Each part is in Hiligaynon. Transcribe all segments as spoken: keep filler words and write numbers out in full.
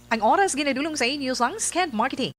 Ang oras ginadulong sa inyo sang Skent Marketing.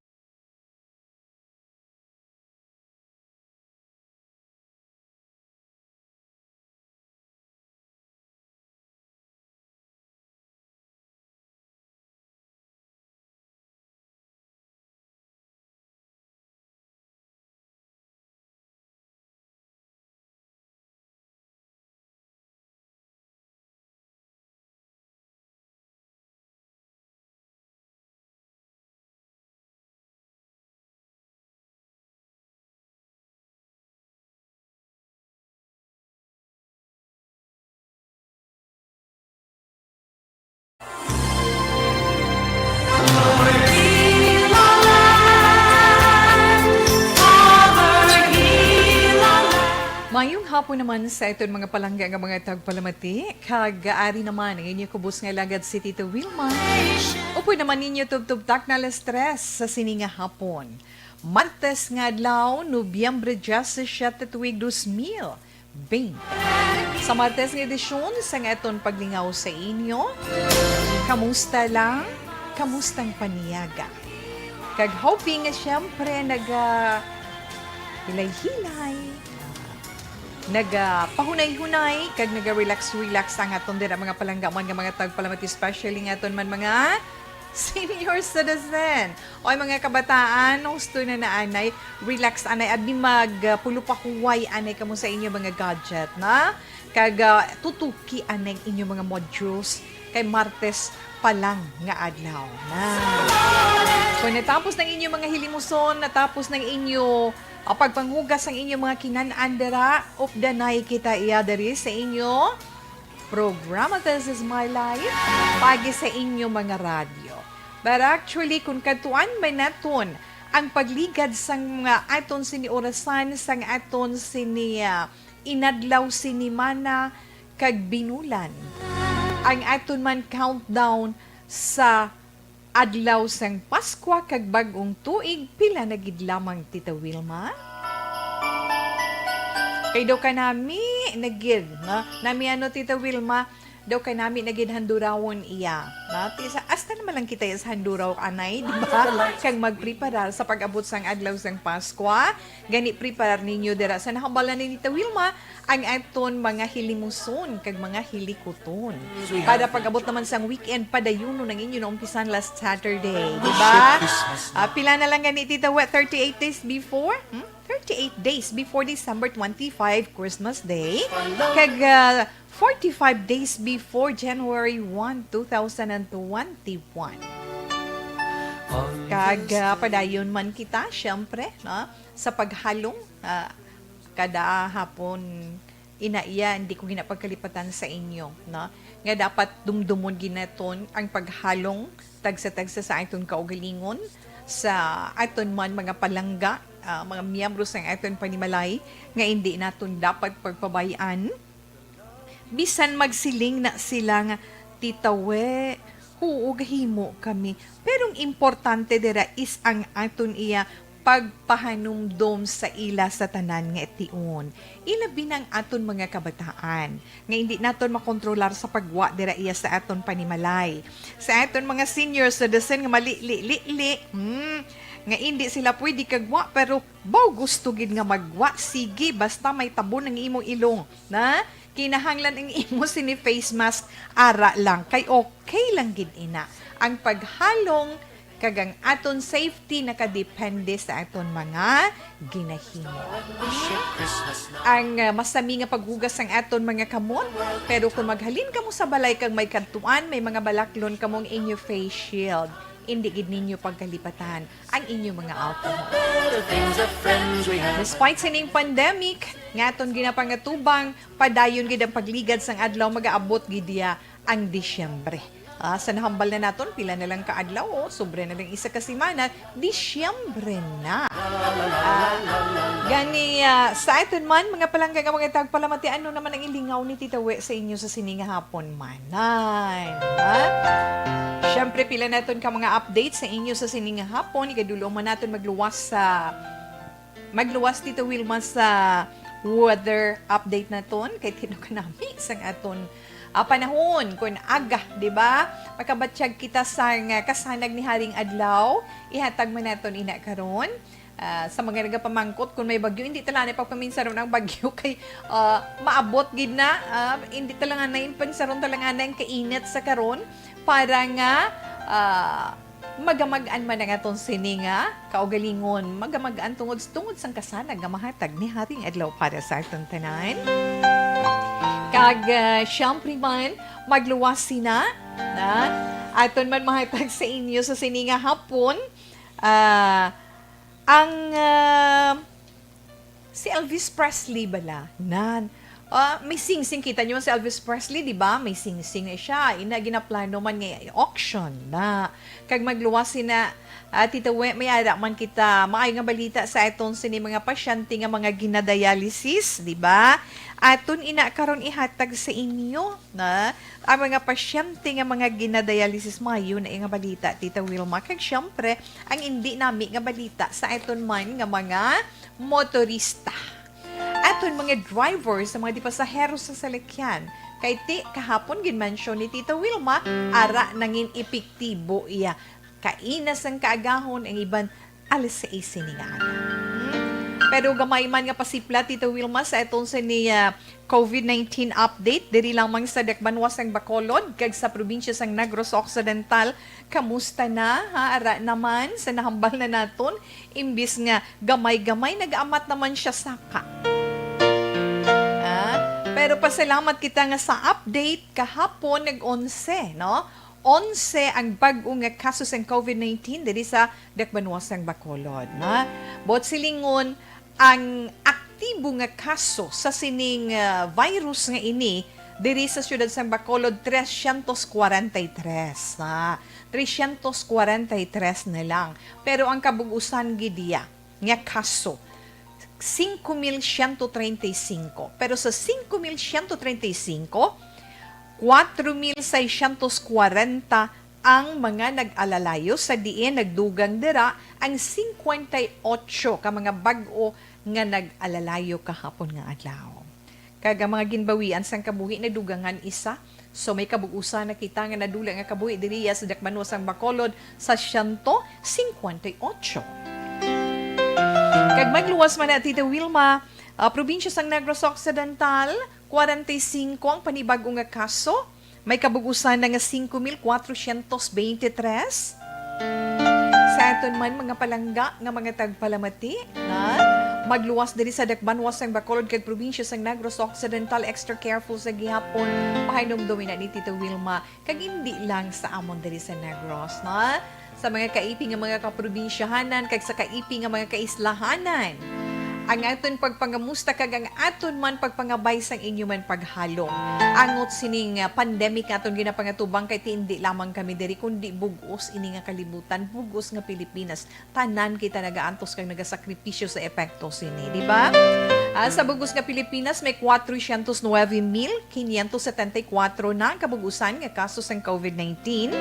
Mayong hapon naman sa aton mga palangga nga mga tagpalamati, kag ari naman ang inyo kubos nga alagad si Tita Wilma. Upod naman ninyo tubtob takna alas tres sa sini nga hapon. Martes nga adlaw, Nobyembre diyasisiete tuig dos mil bente. Sa Martes nga edisyon sang aton paglingaw sa inyo, kamusta lang? Kamusta ang paniaga? Kag hoping nga siyempre naga hilay-hilay, naga pahunay-hunay, kag naga relax-relax ang aton dira mga palangga man nga mga tagpalamati, especially nga aton man mga senior citizen. Oy, mga kabataan, husto na na anay. Relax anay, abi mag, ah, pulupahuway anay kamo sa inyo mga gadget, na? Kag, ah, tutuki anay ang inyo mga modules kay Martes pa lang nga adlaw na. Kung natapos ng inyo mga hilimuson, natapos ng inyo, ah, pagpanghugas ang inyo mga kinan-an dira, updanay kita iya diri sa inyo programa. This is My Life, pagi sa inyo mga radyo. But actually, kung kadtuan man naton ang pagligad sang mga aton sini orasan, sang aton sini, ah, inadlaw, sinimana, kag binulan, ang aton man countdown sa adlaw sang Paskwa kag Bag-ong Tuig, pila na gid lamang, Tita Wilma? Kay daw kanami na gid, no? Nami ano, Tita Wilma, daw kanami na gid handurawon iya, no? Ti-, sa, hasta naman lang kita sa handuraw, anay, di ba? Kag magpreparar sa pag-abot sang adlaw sang Paskwa. Gani, preparar ninyo dira sa nahambalan ni Tita Wilma ang aton mga hilimuson kag mga hilikuton. Para pag-abot naman sang weekend, padayunon ang inyo naumpisan last Saturday, di ba? Ah, pila na lang gani, Tita Wet? Thirty-eight days before? Hmm? Thirty-eight days before December twenty-five, Christmas Day. Kag, ah, forty-five days before January one, two thousand and twenty-one. Kag, ah, padayon man kita, syempre, no? Sa paghalong, ah, kada hapon, ina iya, hindi ko ginapagkalipatan sa inyo, no? Nga dapat dumdumon ginaton ang paghalong tagsa-tagsa sa aton kaugalingon, sa aton man mga palangga, ah, mga miyembro sang aton panimalay, nga hindi naton dapat pagpabay-an. Bisan magsiling na sila nga, "Tita We, huo, gahimo kami." Pero ang importante dira is ang aton iya pagpahanumdom sa ila sa tanan nga tion. Ilabi na ang aton mga kabataan, nga indi naton makontrolar sa pagwa dira iya sa aton panimalay. Sa aton mga senior citizen nga mali-li-li-li, hmm, nga indi sila pwede kagwa, pero baw gusto gid nga magwa, sige, basta may tabon ang imong ilong, na? Kinahanglan ang imo sini face mask, ara lang, kay okay lang gid ina. Ang paghalong kag ang aton safety nakadepende sa aton mga ginahimo. Ang, ah, masami nga paghugas sang aton mga kamot, pero kung maghalin kamo sa balay kag may kadtuan, may mga balaklon kamong inyo face shield. Indi gid ninyo pagkalipatan ang inyo mga alcohol. Despite sining pandemic nga aton ginapangatubang, padayon gid ang pagligad sang adlaw, magaabot gid diya ang Disyembre. Ah, sa nahambal na naton, pila na lang ka adlaw, oh, sobre na lang isa ka semana, Disyembre na. Ah, gani, ah, sa aton man, mga palangga nga mga tagpalamati, ano naman ang ilingaw ni Tita We sa inyo sa sining hapon man? Ay, ha? Siyempre, pila naton ka mga update sa inyo sa sining hapon. Ikadulo man naton magluwas sa, magluwas, Tita Wilma, sa weather update naton. Kay tinukan nami sang aton Ah, panahon kun aga, di ba? Makabatyag kita sang, ah, kasanag ni Haring Adlaw. Ihatag man naton ina karon. Ah, sa mga nagapamangkot kun may bagyo, hindi talanay pagpaminsaron ang bagyo kay, ah, maabot gid na. Ah, hindi talanganay, pansaron talanganay ang kainit sa karon para nga, ah, magamag-an man ang aton sini nga kaugalingon, magamag-an tungod, tungod sang kasanag nga mahatag ni Haring Adlaw para sa aton tanan. Kag, ah, siyempre man, magluwas sina, na aton man mahatag sa inyo sa sini nga hapon, ah, ang, ah, si Elvis Presley bala, nan. Ah, may singsing, kita niyo si Elvis Presley, di ba? May singsing na siya. Ina, ginaplano man nga i-auction na. Kag magluwas sina, ah, Tita We, may ara man kita. Maayo nga balita sa aton sini mga pasyente nga mga ginadialysis, di ba? Aton ina karon ihatag sa inyo, na ang mga pasyente nga mga ginadialysis, maayo na nga balita, Tita Wilma. Kag siyempre, ang indi nami nga balita sa aton man nga mga motorista. Aton mga driver sa mga di pasahero sa salakyan. Kay ti, kahapon ginmensyon ni Tita Wilma, ara nangin epektibo iya. Kaina sang kaagahon ang iban alas sais sini nga aga. Hmm? Pero gamay man nga pasipla, Tita Wilma, sa aton sini, ah, COVID nineteen update diri lamang sa Dakbanuas sang Bacolod kag sa probinsya sang Negros Occidental. Kamusta na, ha? Ara naman sa nahambal na naton, imbis nga gamay-gamay, nag-amat naman siya saka. Ah, pero pasalamat kita nga sa update kahapon nag-onse, no? Onse ang bag-o nga kaso sang COVID nineteen diri sa Dakbanuas sang Bacolod, na. Buot silingon, ang aktibo nga kaso sa sining, ah, virus nga ini diri sa siyudad sang Bacolod, trescientos cuarenta y tres, na. Trescientos cuarenta y tres na lang. Pero ang kabug-usan gid iya nga kaso, cinco mil ciento treinta y cinco. Pero sa cinco mil ciento treinta y cinco, cuatro mil seiscientos cuarenta ang mga nag-alalayo, sa diin nagdugang dira ang cincuenta y ocho ka mga bag-o nga nag-alalayo kahapon nga adlaw. Kag ang mga ginbawian sang kabuhi nadugangan isa. So, may kabug-usan na kita nga nadula nga kabuhi diriya sa Dakbanuas sang Bacolod sa siyento singkwenta y ocho. Kag magluwas man na, Tita Wilma, ah, probinsya sang Negros Occidental, kwarenta y singko ang panibag-o nga kaso. May kabug-usan na nga singko mil kwatrocientos beintitres. Sa aton man mga palangga nga mga tagpalamati, na magluwas diri sa Dakbanuas sang Bacolod kag probinsya sang Negros Occidental, extra careful sa gihapon. Pahinumdumi na ni Tita Wilma, kag indi lang sa amon diri sa Negros, na sa mga kaipi nga mga kaprobinsyahanan kag sa kaipi nga mga kaislahanan. Ang aton pagpangamusta kag ang aton man pagpangabay sang inyo man paghalong. Angot sining, ah, pandemic nga aton ginapangatubang, kay ti indi lamang kami diri, kundi bug-os ini nga kalibutan, bug-os nga Pilipinas. Tanan kita nagaantos kag nagasakripisyo sa epekto sini, di ba? Ah, sa bug-os nga Pilipinas, may cuatrocientos nueve mil quinientos setenta y cuatro na ang kabug-usan nga kaso sang COVID nineteen.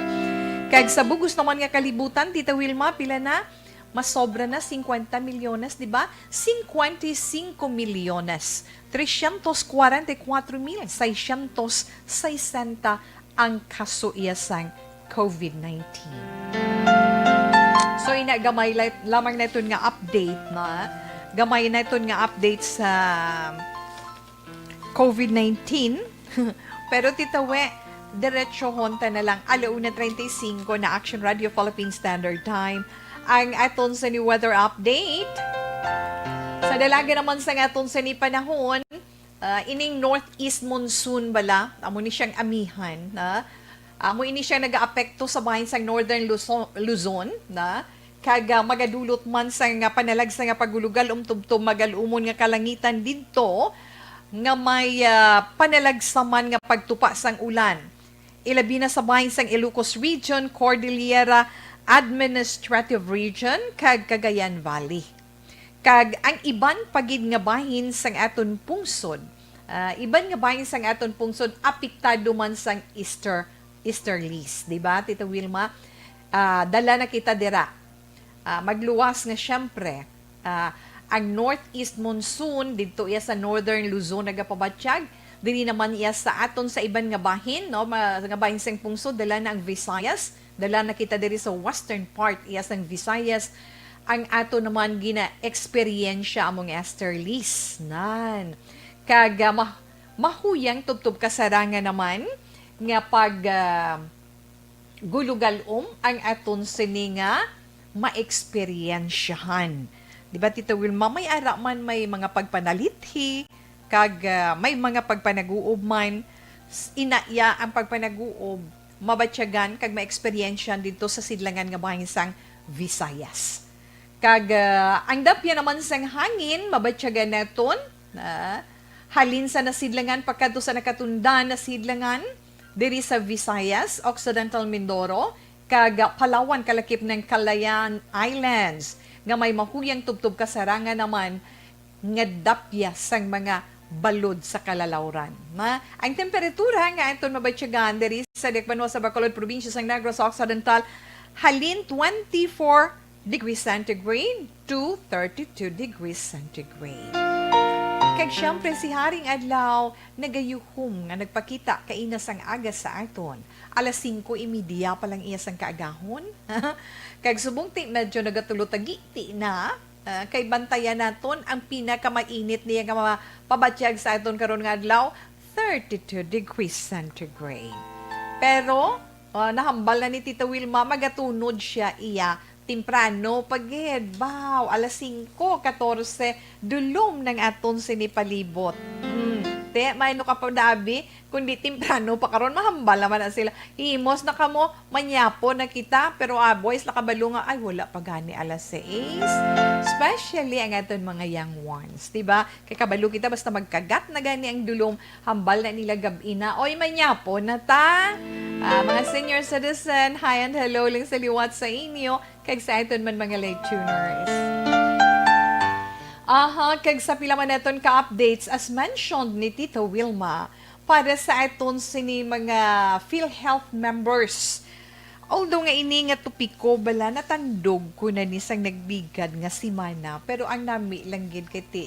Kag sa bug-os naman nga kalibutan, Tita Wilma, pila na? Masobra na cincuenta milyones, di ba? Cincuenta y cinco milyones, trescientos cuarenta y cuatro mil seiscientos sesenta ang kaso iya sang COVID nineteen. So, ina, gamay la-, lamang naton nga update, na. Gamay naton nga update sa COVID nineteen. Pero, Tita We, diretsohon ta na lang. Ala una treinta y cinco na, Action Radio Philippine Standard Time, ang aton sini weather update. Sa dalaga naman sang aton sini panahon, ah, ining northeast monsoon bala, amo ni siyang amihan, na amo ini siyang nagaapekto sa bahin sang Northern Luzon, Luzon, na kag, ah, magadulot man sang, ah, panalagsa nga pagulugal, umtubtob magalumon nga kalangitan didto nga may, ah, panalagsa man nga pagtupa sang ulan, ilabi na sa bahin sang Ilocos Region, Cordillera Administrative Region, kag Cagayan Valley. Kag ang iban pa gid nga bahin sang aton pungsod, ah, iban nga bahin sang aton pungsod apektado man sang easter-, easterlies, di ba, Tita Wilma? Ah, dala na kita dira. Ah, magluwas nga, siyempre, ah, ang northeast monsoon didto iya sa northern Luzon nagapabatyag, Diri naman iya sa aton sa iban nga bahin, no? Ma-, nga bahin sang pungsod, dala na ang Visayas, dala na kita diri sa western part iya sang Visayas. Ang ato naman gina-eksperyensya among Esterlies. Nan. Kag, ah, ma-, mahuyang tubtob kasarangan naman nga pag, ah, gulugalom ang aton sini nga maeksperiensyahan. Di ba, Tita Wilma, may ara man may mga pagpanalithi, kag, ah, may mga pagpanaguob man, s-, ina iya ang pagpanaguob, mabatyagan kag maeksperiensyahan didto sa sidlangan nga bahin sang Visayas. Kag, ah, ang dapya naman sang hangin, mabatyagan naton, ah, halin sa nasidlangan pakadto sa nakatundan nasidlangan, diri sa Visayas, Occidental Mindoro, kag Palawan, kalakip ng Calayan Islands, nga may mahuyang tubtob kasarangan naman nga dapya sang mga balod sa kalalawran. Ma, ang temperatura nga aton mabatyagan diri sa Dikbanwa sa Bacolod, probinsya sang Negros Occidental, halin twenty-four degrees centigrade to thirty-two degrees centigrade. Kag siyempre, si Haring Adlaw nagayuhom nga nagpakita kaina sang aga sa aton. Alas singko y media pa lang iya sang kaagahon. Kag subong ti medyo nagatulutagiti na, ah, kay bantayan naton ang pinakamainit niya nga mga pabatyag sa aton karon nga adlaw, thirty-two degrees centigrade. Pero, ah, nahambal na ni Tita Wilma, magatunod siya iya temprano pa gid. Baw, alas singko katorse, dulom nang aton sini palibot. Hmm, te, may no ka pa, Dabi, kundi temprano pa karon, mahambal naman na sila. Himos na kamo, manyapo na kita, pero, ah, boys, nakabalo nga, ay, wala pa gani alas sais. Especially ang aton mga young ones, di ba? Kay kabalo kita, basta magkagat na gani ang dulom, hambal na nila gab-i na. Oy, manyapo na ta! Ah, mga senior citizen, hi and hello lang sa liwat sa inyo, kag sa aton man mga late tuners. Aha, kag sa pila man naton ka updates, as mentioned ni Tita Wilma, para sa aton sini mga PhilHealth members, although nga ini nga topiko bala natandog ko na ni sang nagligad nga semana, pero ang nami lang gid kay ti,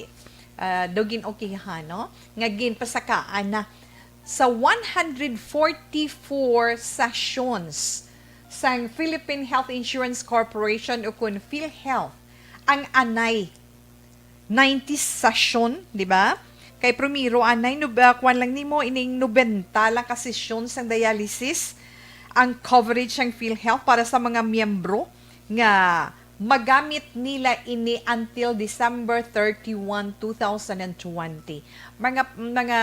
ah, daw gin-okihan, no? Nga ginpasakaan na sa one hundred forty-four sessions sang Philippine Health Insurance Corporation o kun PhilHealth ang anay ninety session, di ba? Kay primero, anay, nub-, ah, kuwan lang nimo, ining nobenta lang ka sesyon sang dialysis ang coverage sang PhilHealth para sa mga miyembro nga magamit nila ini until December thirty-one, two thousand and twenty. Mga, mga,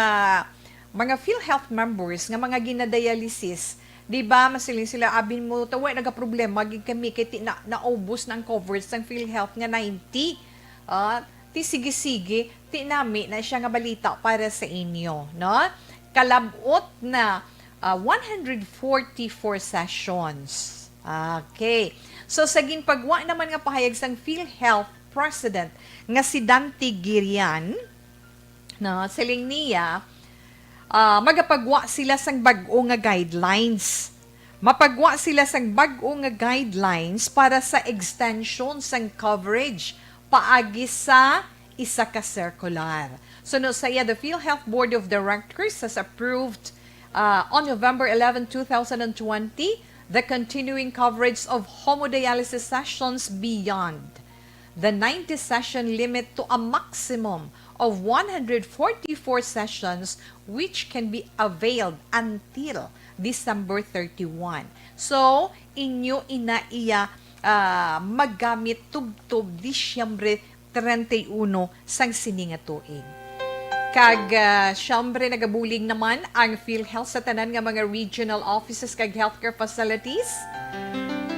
mga PhilHealth members nga mga ginadialysis, di ba, masiling sila, "Abi mo, tawa, nagaproblema gid kami kay ti-, na, naubos na ang coverage sang PhilHealth nga ninety." Ah, ti sige-sige, ti nami na siya nga balita para sa inyo, no? Kalabot na, ah, one hundred forty-four sessions. Okay. So, sa ginpagwa naman nga pahayag sang PhilHealth President nga si Dante Girian, no, siling niya, ah, magapagwa sila sang bag-o nga guidelines. Mapagwa sila sang bag-o nga guidelines para sa extension sang coverage paagi sa isa ka circular. So, no, sa iya, the PhilHealth Board of Directors has approved, uh, on November eleven, two thousand and twenty, the continuing coverage of homodialysis sessions beyond the ninety session limit to a maximum of one hundred forty-four sessions, which can be availed until December thirty-one. So, inyo ina iya, ah, magamit tubtob Disyembre treinta y uno sang sini nga tuig. Kag, ah, siyempre, nagabulig naman ang PhilHealth sa tanan nga mga regional offices kag healthcare facilities.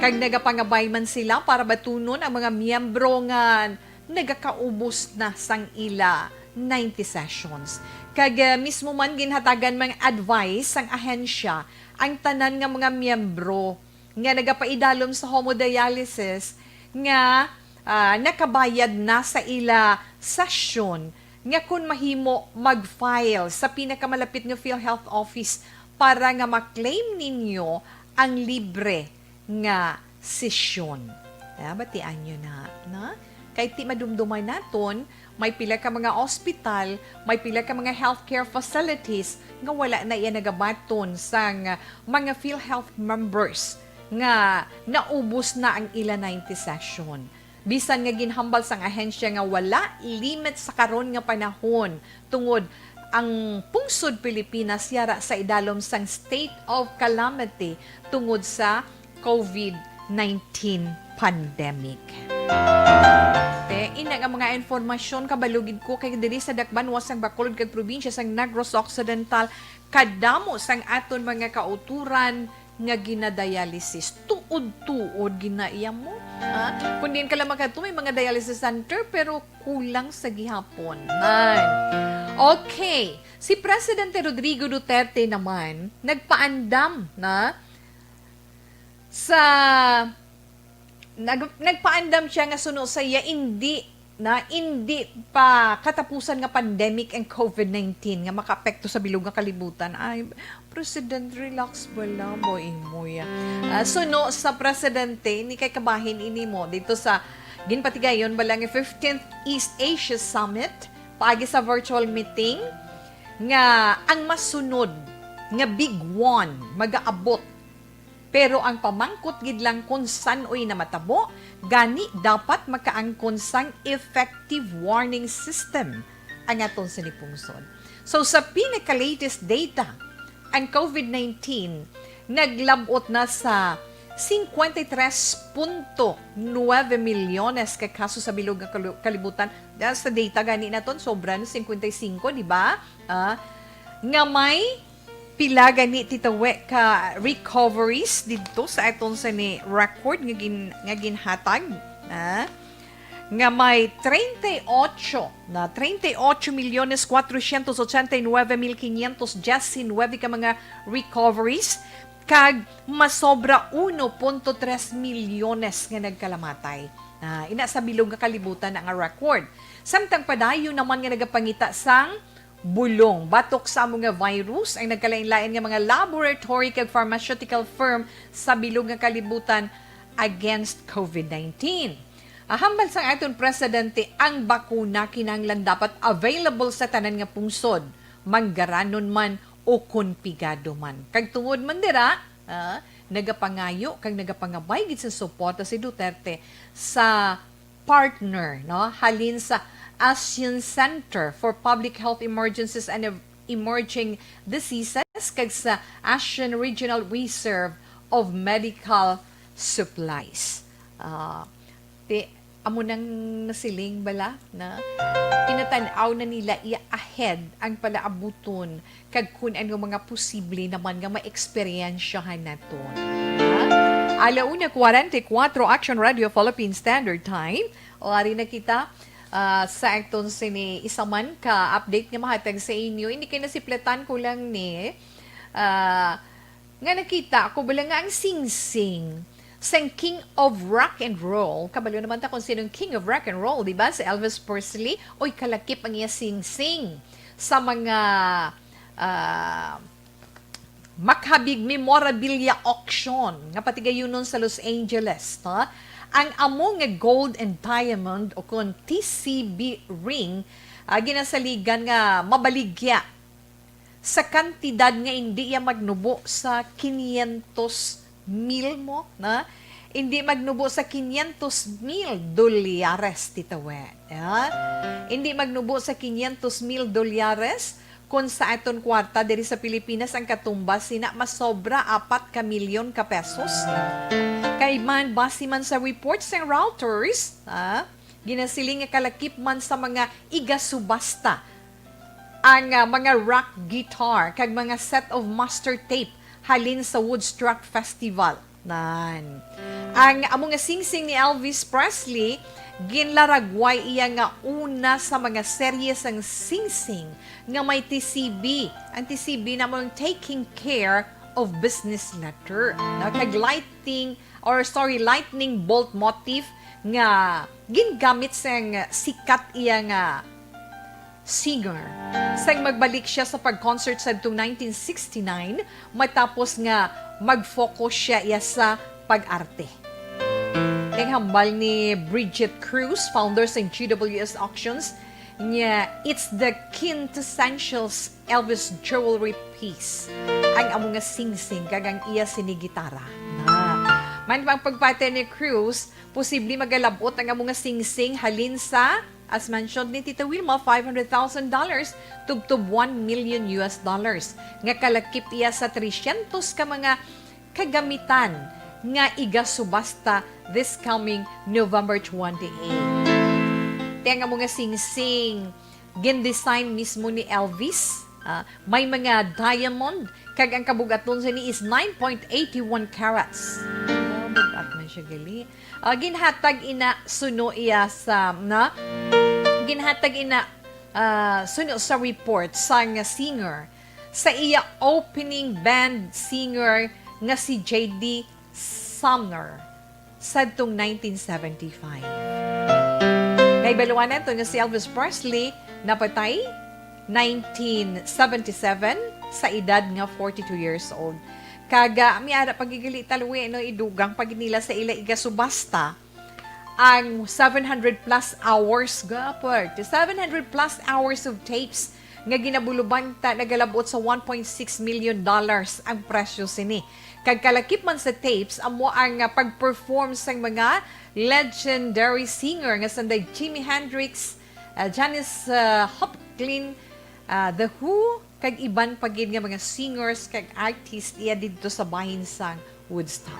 Kag nagapangabay man sila para batunon ang mga miyembro nga nagakaubos na sang ila ninety sessions. Kag, ah, mismo man ginhatagan mang advice sang ahensya ang tanan nga mga miyembro nga nagapaidalom sa homodialysis nga, ah, nakabayad na sa ila sesyon, nga kun mahimo, mag-file sa pinakamalapit nga PhilHealth office para nga ma-claim ninyo ang libre nga sesyon. Ah, batian nyo na, no? Kay ti madumduman naton, may pila ka mga ospital, may pila ka mga healthcare facilities nga wala na iya nagabaton sang mga PhilHealth members nga naubos na ang ila ninety session. Bisan nga ginhambal sang ahensya nga wala limit sa karon nga panahon tungod ang pungsod Pilipinas yara sa idalom sang state of calamity tungod sa COVID nineteen pandemic. Te, ina nga mga informasyon, kabalo gid ko kay diri sa dakbanuas sang Bacolod kag probinsya sang Negros Occidental, kadamo sang aton mga kauturan nga ginadialysis. Tuod-tuod ginaiya mo. Ha? Kung diin ka lang makadto, may mga dialysis center, pero kulang sa gihapon. Man. Okay. Si Presidente Rodrigo Duterte naman, nagpaandam na sa, nag-, nagpaandam siya nga suno sa iya, hindi na, hindi pa katapusan nga pandemic ang COVID nineteen nga makaapekto sa bilog nga kalibutan. Ay, President, relax bala, boy, imo ya. Ah, suno sa presidente, ni kay kabahin ini mo dito sa ginpatigayon bala nga fifteenth East Asia Summit, paagi sa virtual meeting, nga ang masunod nga big one magaabot. Pero ang pamangkot gid lang kung san-oy na matabo, gani dapat makaangkon sang effective warning system ang aton sini pungsod. So, sa pinaka-latest data, ang COVID nineteen naglab-ot na sa cincuenta y tres punto nueve milyones ka kaso sa bilog nga kalu-, kalibutan. Dahil sa data gani naton, sobra na cincuenta y cinco, di ba? Ah, nga may pila gani, Tita We, ka recoveries didto sa aton sini record nga gin-, nga ginhatag, ah? Nga may treinta y ocho na, treinta y ocho milyones cuatrocientos ochenta y nueve mil quinientos diecinueve ka mga recoveries, kag masobra uno punto tres milyones nga nagkalamatay. Ah, ina sa bilog nga kalibutan na nga record. Samtang padayon naman nga nagapangita sang bulong batok sa amo nga virus ang nagkalain-lain nga mga laboratory kag pharmaceutical firm sa bilog nga kalibutan against COVID nineteen. Ah, hambal sang aton presidente, ang bakuna kinahanglan dapat available sa tanan nga pungsod, manggaranon man o kon pigado man. Kag tungod man dira, ah, nagapangayo kag nagapangabay gid sa suporta si Duterte sa partner, no, halin sa ASEAN Center for Public Health Emergencies and Ev-, Emerging Diseases kag sa ASEAN Regional Reserve of Medical Supplies. Ah, ti-, amo nang nasiling bala na pinatan-aw na nila iya ahead ang palaabuton kag kun ano mga posible naman nga maeksperyensyahan naton. Ha? Ala una kwarenta y kuwatro, Action Radio Philippine Standard Time. O, ari na kita, ah, sa aton sini isa man ka update nga mahatag sa inyo. Hindi kay nasiplatan ko lang ni, ah, nga nakita ko bala nga ang singsing sang King of Rock and Roll, kabalo naman ta kung sinong King of Rock and Roll, di ba? Si Elvis Presley. Oy, kalakip ang iya singsing sa mga, ah, makabig memorabilia auction nga patigayunon sa Los Angeles, no? Ang amo nga gold and diamond o kon T C B ring, ah, ginasaligan nga mabaligya sa kantidad nga indi iya magnubo sa quinientos mil mo, na? Indi magnubo sa quinientos mil dolyares, Tita We. Ya? Indi magnubo sa quinientos mil dolyares, kung sa aton kwarta diri sa Pilipinas ang katumbas sina masobra apat ka milyon ka pesos. Kay man, base man sa report sa Reuters, ha, ginasiling nga kalakip man sa mga igasubasta ang, ah, mga rock guitar kag mga set of master tape halin sa Woodstock Festival. Nan. Ang amo nga singsing ni Elvis Presley, ginlaragway iya nga una sa mga serye sang singsing nga may T C B. Ang T C B na mo ang Taking Care of Business Letter. No? Kag lighting, or sorry, lightning bolt motif nga gingamit sang sikat iya nga singer. Sang magbalik siya sa pag-concert sadto nineteen sixty-nine, matapos nga mag-focus siya iya sa pag-arte. Kay hambal ni Bridget Cruz, founder sa G W S Auctions, niya, "It's the quintessential Elvis jewelry piece. Ang amo nga singsing kag ang iya sini gitara." Na. Man pang pagpati ni Cruz, posible magalabot ang amo nga singsing halin sa, as mentioned ni Tita Wilma, five hundred thousand dollars, tubtob one million U S dollars, nga kalakip iya sa tresyentos ka mga kagamitan nga igasubasta this coming November twenty-eight. Kaya nga mga singsing, gin-design mismo ni Elvis. Ah, may mga diamond, kag ang kabugaton sini is nine point eight one carats. Oh, bugat man siya gali. Ah, ginhatag ina suno iya sa, na? Ginhatag ina, ah, suno sa report sang singer sa iya opening band singer nga si J D Sumner sadtong nineteen seventy-five. Naibaluan nato nga si Elvis Presley napatay nineteen seventy-seven sa edad nga forty-two years old. Kag, ah, may ara pa gid gali, talwi, no, idugang pa gid nila sa ila igasubasta ang seven hundred plus hours, gapwerte, seven hundred plus hours of tapes nga ginabulubanta, nagalabot sa one point six million dollars ang presyo sini. Kag kalakip man sa tapes, amo ang, ah, pag-perform sang mga legendary singer nga sanday Jimi Hendrix, ah, Janis, ah, Joplin, ah, The Who, kag iban pa gid nga mga singers kag artist iya didto sa bahin sang Woodstock.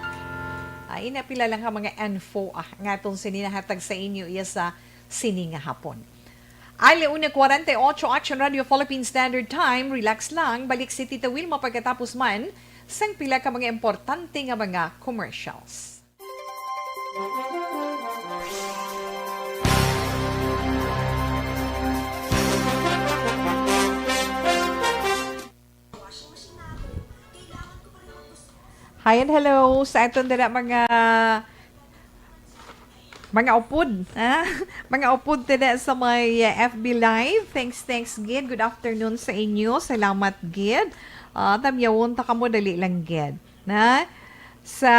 Ah, ina pila lang ka mga info, ah, nga aton sini nahatag sa inyo iya sa sini nga hapon. Ala una kwarenta y ocho, Action Radio Philippine Standard Time. Relax lang. Balik si Tita Wilma pagkatapos man sang pila ka mga importante nga mga commercials. Hi and hello sa aton dira mga, mga upod, ha? Mga upod dira sa may, uh, F B Live. Thanks, thanks gid. Good afternoon sa inyo. Salamat gid. Ah, tamyawon ta kamo, dali lang gid. Na? Sa,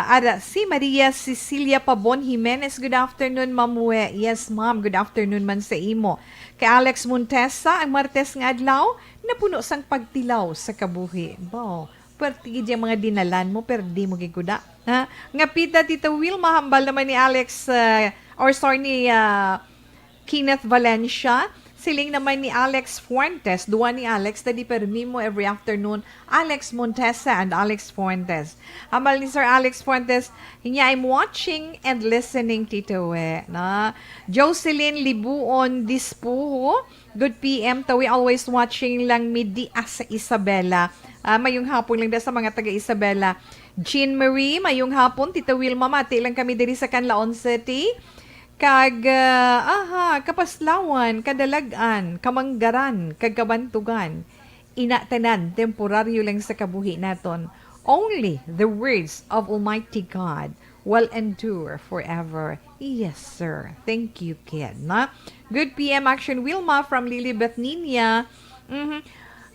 ara, si Maria Cecilia Pabon Jimenez, "Good afternoon, Ma'am We." Yes, ma'am, good afternoon man sa imo. Kay Alex Montesa, ang Martes nga adlaw, napuno sang pagtilaw sa kabuhi. Bo, pwerte gid yung mga dinalan mo, pero di mo giguda. Ha? Nga pita, Tita Wilma, hambal naman ni Alex, ah, or sorry, ni, ah, Kenneth Valencia. Siling naman ni Alex Fuentes, duwa ni Alex, tadi permi mo every afternoon, Alex Montesa and Alex Fuentes. Hambal ni Sir Alex Fuentes, niya, "I'm watching and listening, Tito We." Na? Jocelyn Libuon Dispuho, "Good P M, Tawi, always watching lang mi di sa Isabela." Ah, mayong hapon lang da sa mga taga Isabela. Jean Marie, "Mayong hapon, Tita Wilma, mati lang kami diri sa Canlaon City." Kag, ah, aha, Kapaslawan, Kadalag-an, Kamanggaran, kag Kabantugan. Ina tanan, temporaryo lang sa kabuhi naton. Only the words of Almighty God will endure forever. Yes, sir. Thank you, kid, na? Good P M Action Wilma from Lilibet Ninia. Mhm.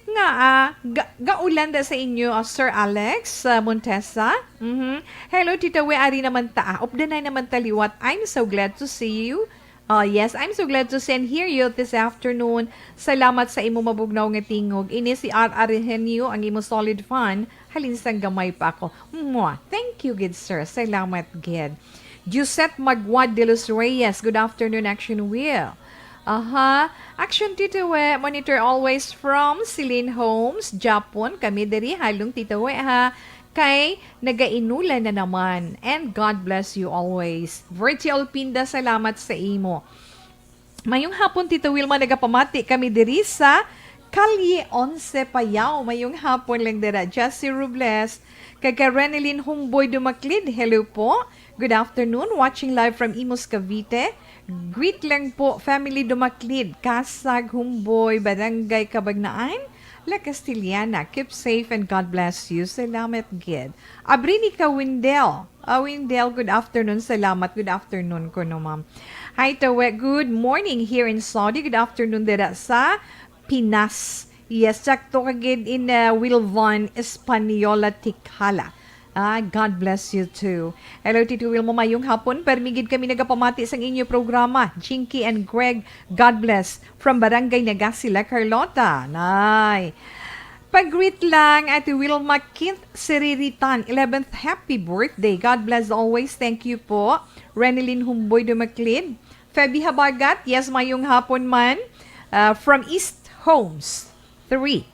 Nga, ah, ga-, gaulan da sa inyo, ah, Sir Alex, ah, Montesa. Mhm. "Hello, Tita We, ari naman ta, ah. Updanay naman ta liwat. I'm so glad to see you." Oh, yes, "I'm so glad to see and hear you this afternoon. Salamat sa imo mabugnaw nga tingog. Ini si R R Eugenio, ang imo solid fan. Halin sang gamay pa ako." Mwah. Thank you, good sir. Salamat, gid. Josette Magwad de los Reyes, "Good afternoon, Action Will." Aha. "Action, Tito We, monitor always from Celine Homes, Japon. Kami diri, halong, Tito We, ha. Kay nagainulan na naman. And God bless you always." Virgil Pinda, salamat sa imo. "Mayong hapon, Tito Wilma, nagapamati kami diri sa Calle Once, Payao. Mayong hapon lang dira." Jessie Robles, kag kay Renelyn Humboy Dumaclid, "Hello po. Good afternoon. Watching live from Imus, Cavite. Greet lang po, family Dumaclid, Casag, Humboy, Barangay Cabagnaan, La Castellana. Keep safe and God bless you." Salamat gid. Abrinica Windel. Ah, Windel, good afternoon. Salamat. Good afternoon ko, no, ma'am. Hi, Tawe. Good morning here in Saudi. Good afternoon dira sa Pinas. Yes, sakto ka gid in, uh, Wilvan Española Tikhala. Ah, God bless you too. Hello, Tito Wilma, mayong hapon. Permi gid kami nagapamati sang inyo programa. Jinky and Greg, God bless. From Barangay Nagasila, Carlota. Nay. Pag-greet lang, Ate Wilma Kint Siriritan, eleventh, happy birthday. God bless always. Thank you po. Renilyn Humboy Dumaclid. Feby Habagat, yes, mayong hapon man. Ah, from East Homes, three.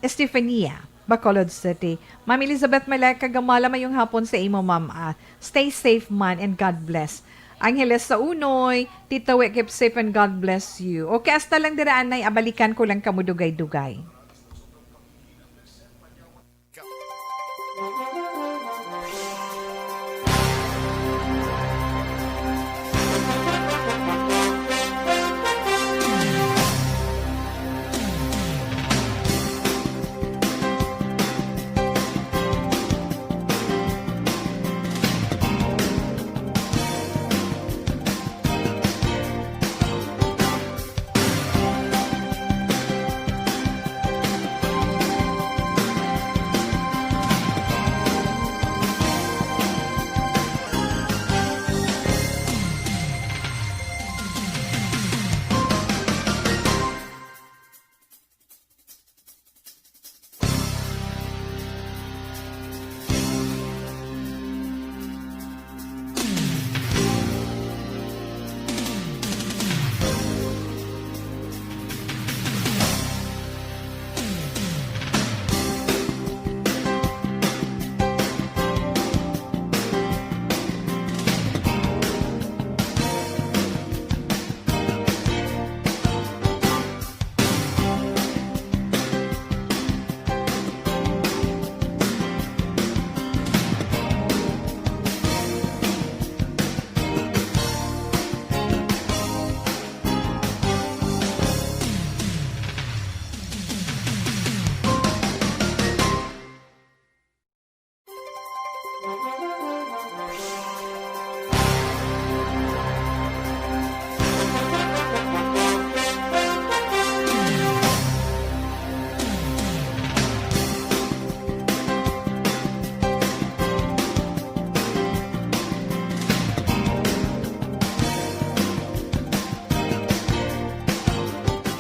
Estefania, Bacolod City. Ma'am Elizabeth Maleka Gamala, mayong hapon sa imo, ma'am. Ah, stay safe man and God bless. Angeles Saunoy, Tita We, keep safe and God bless you. Okay, hasta lang dira, anay, abalikan ko lang kamo dugay-dugay.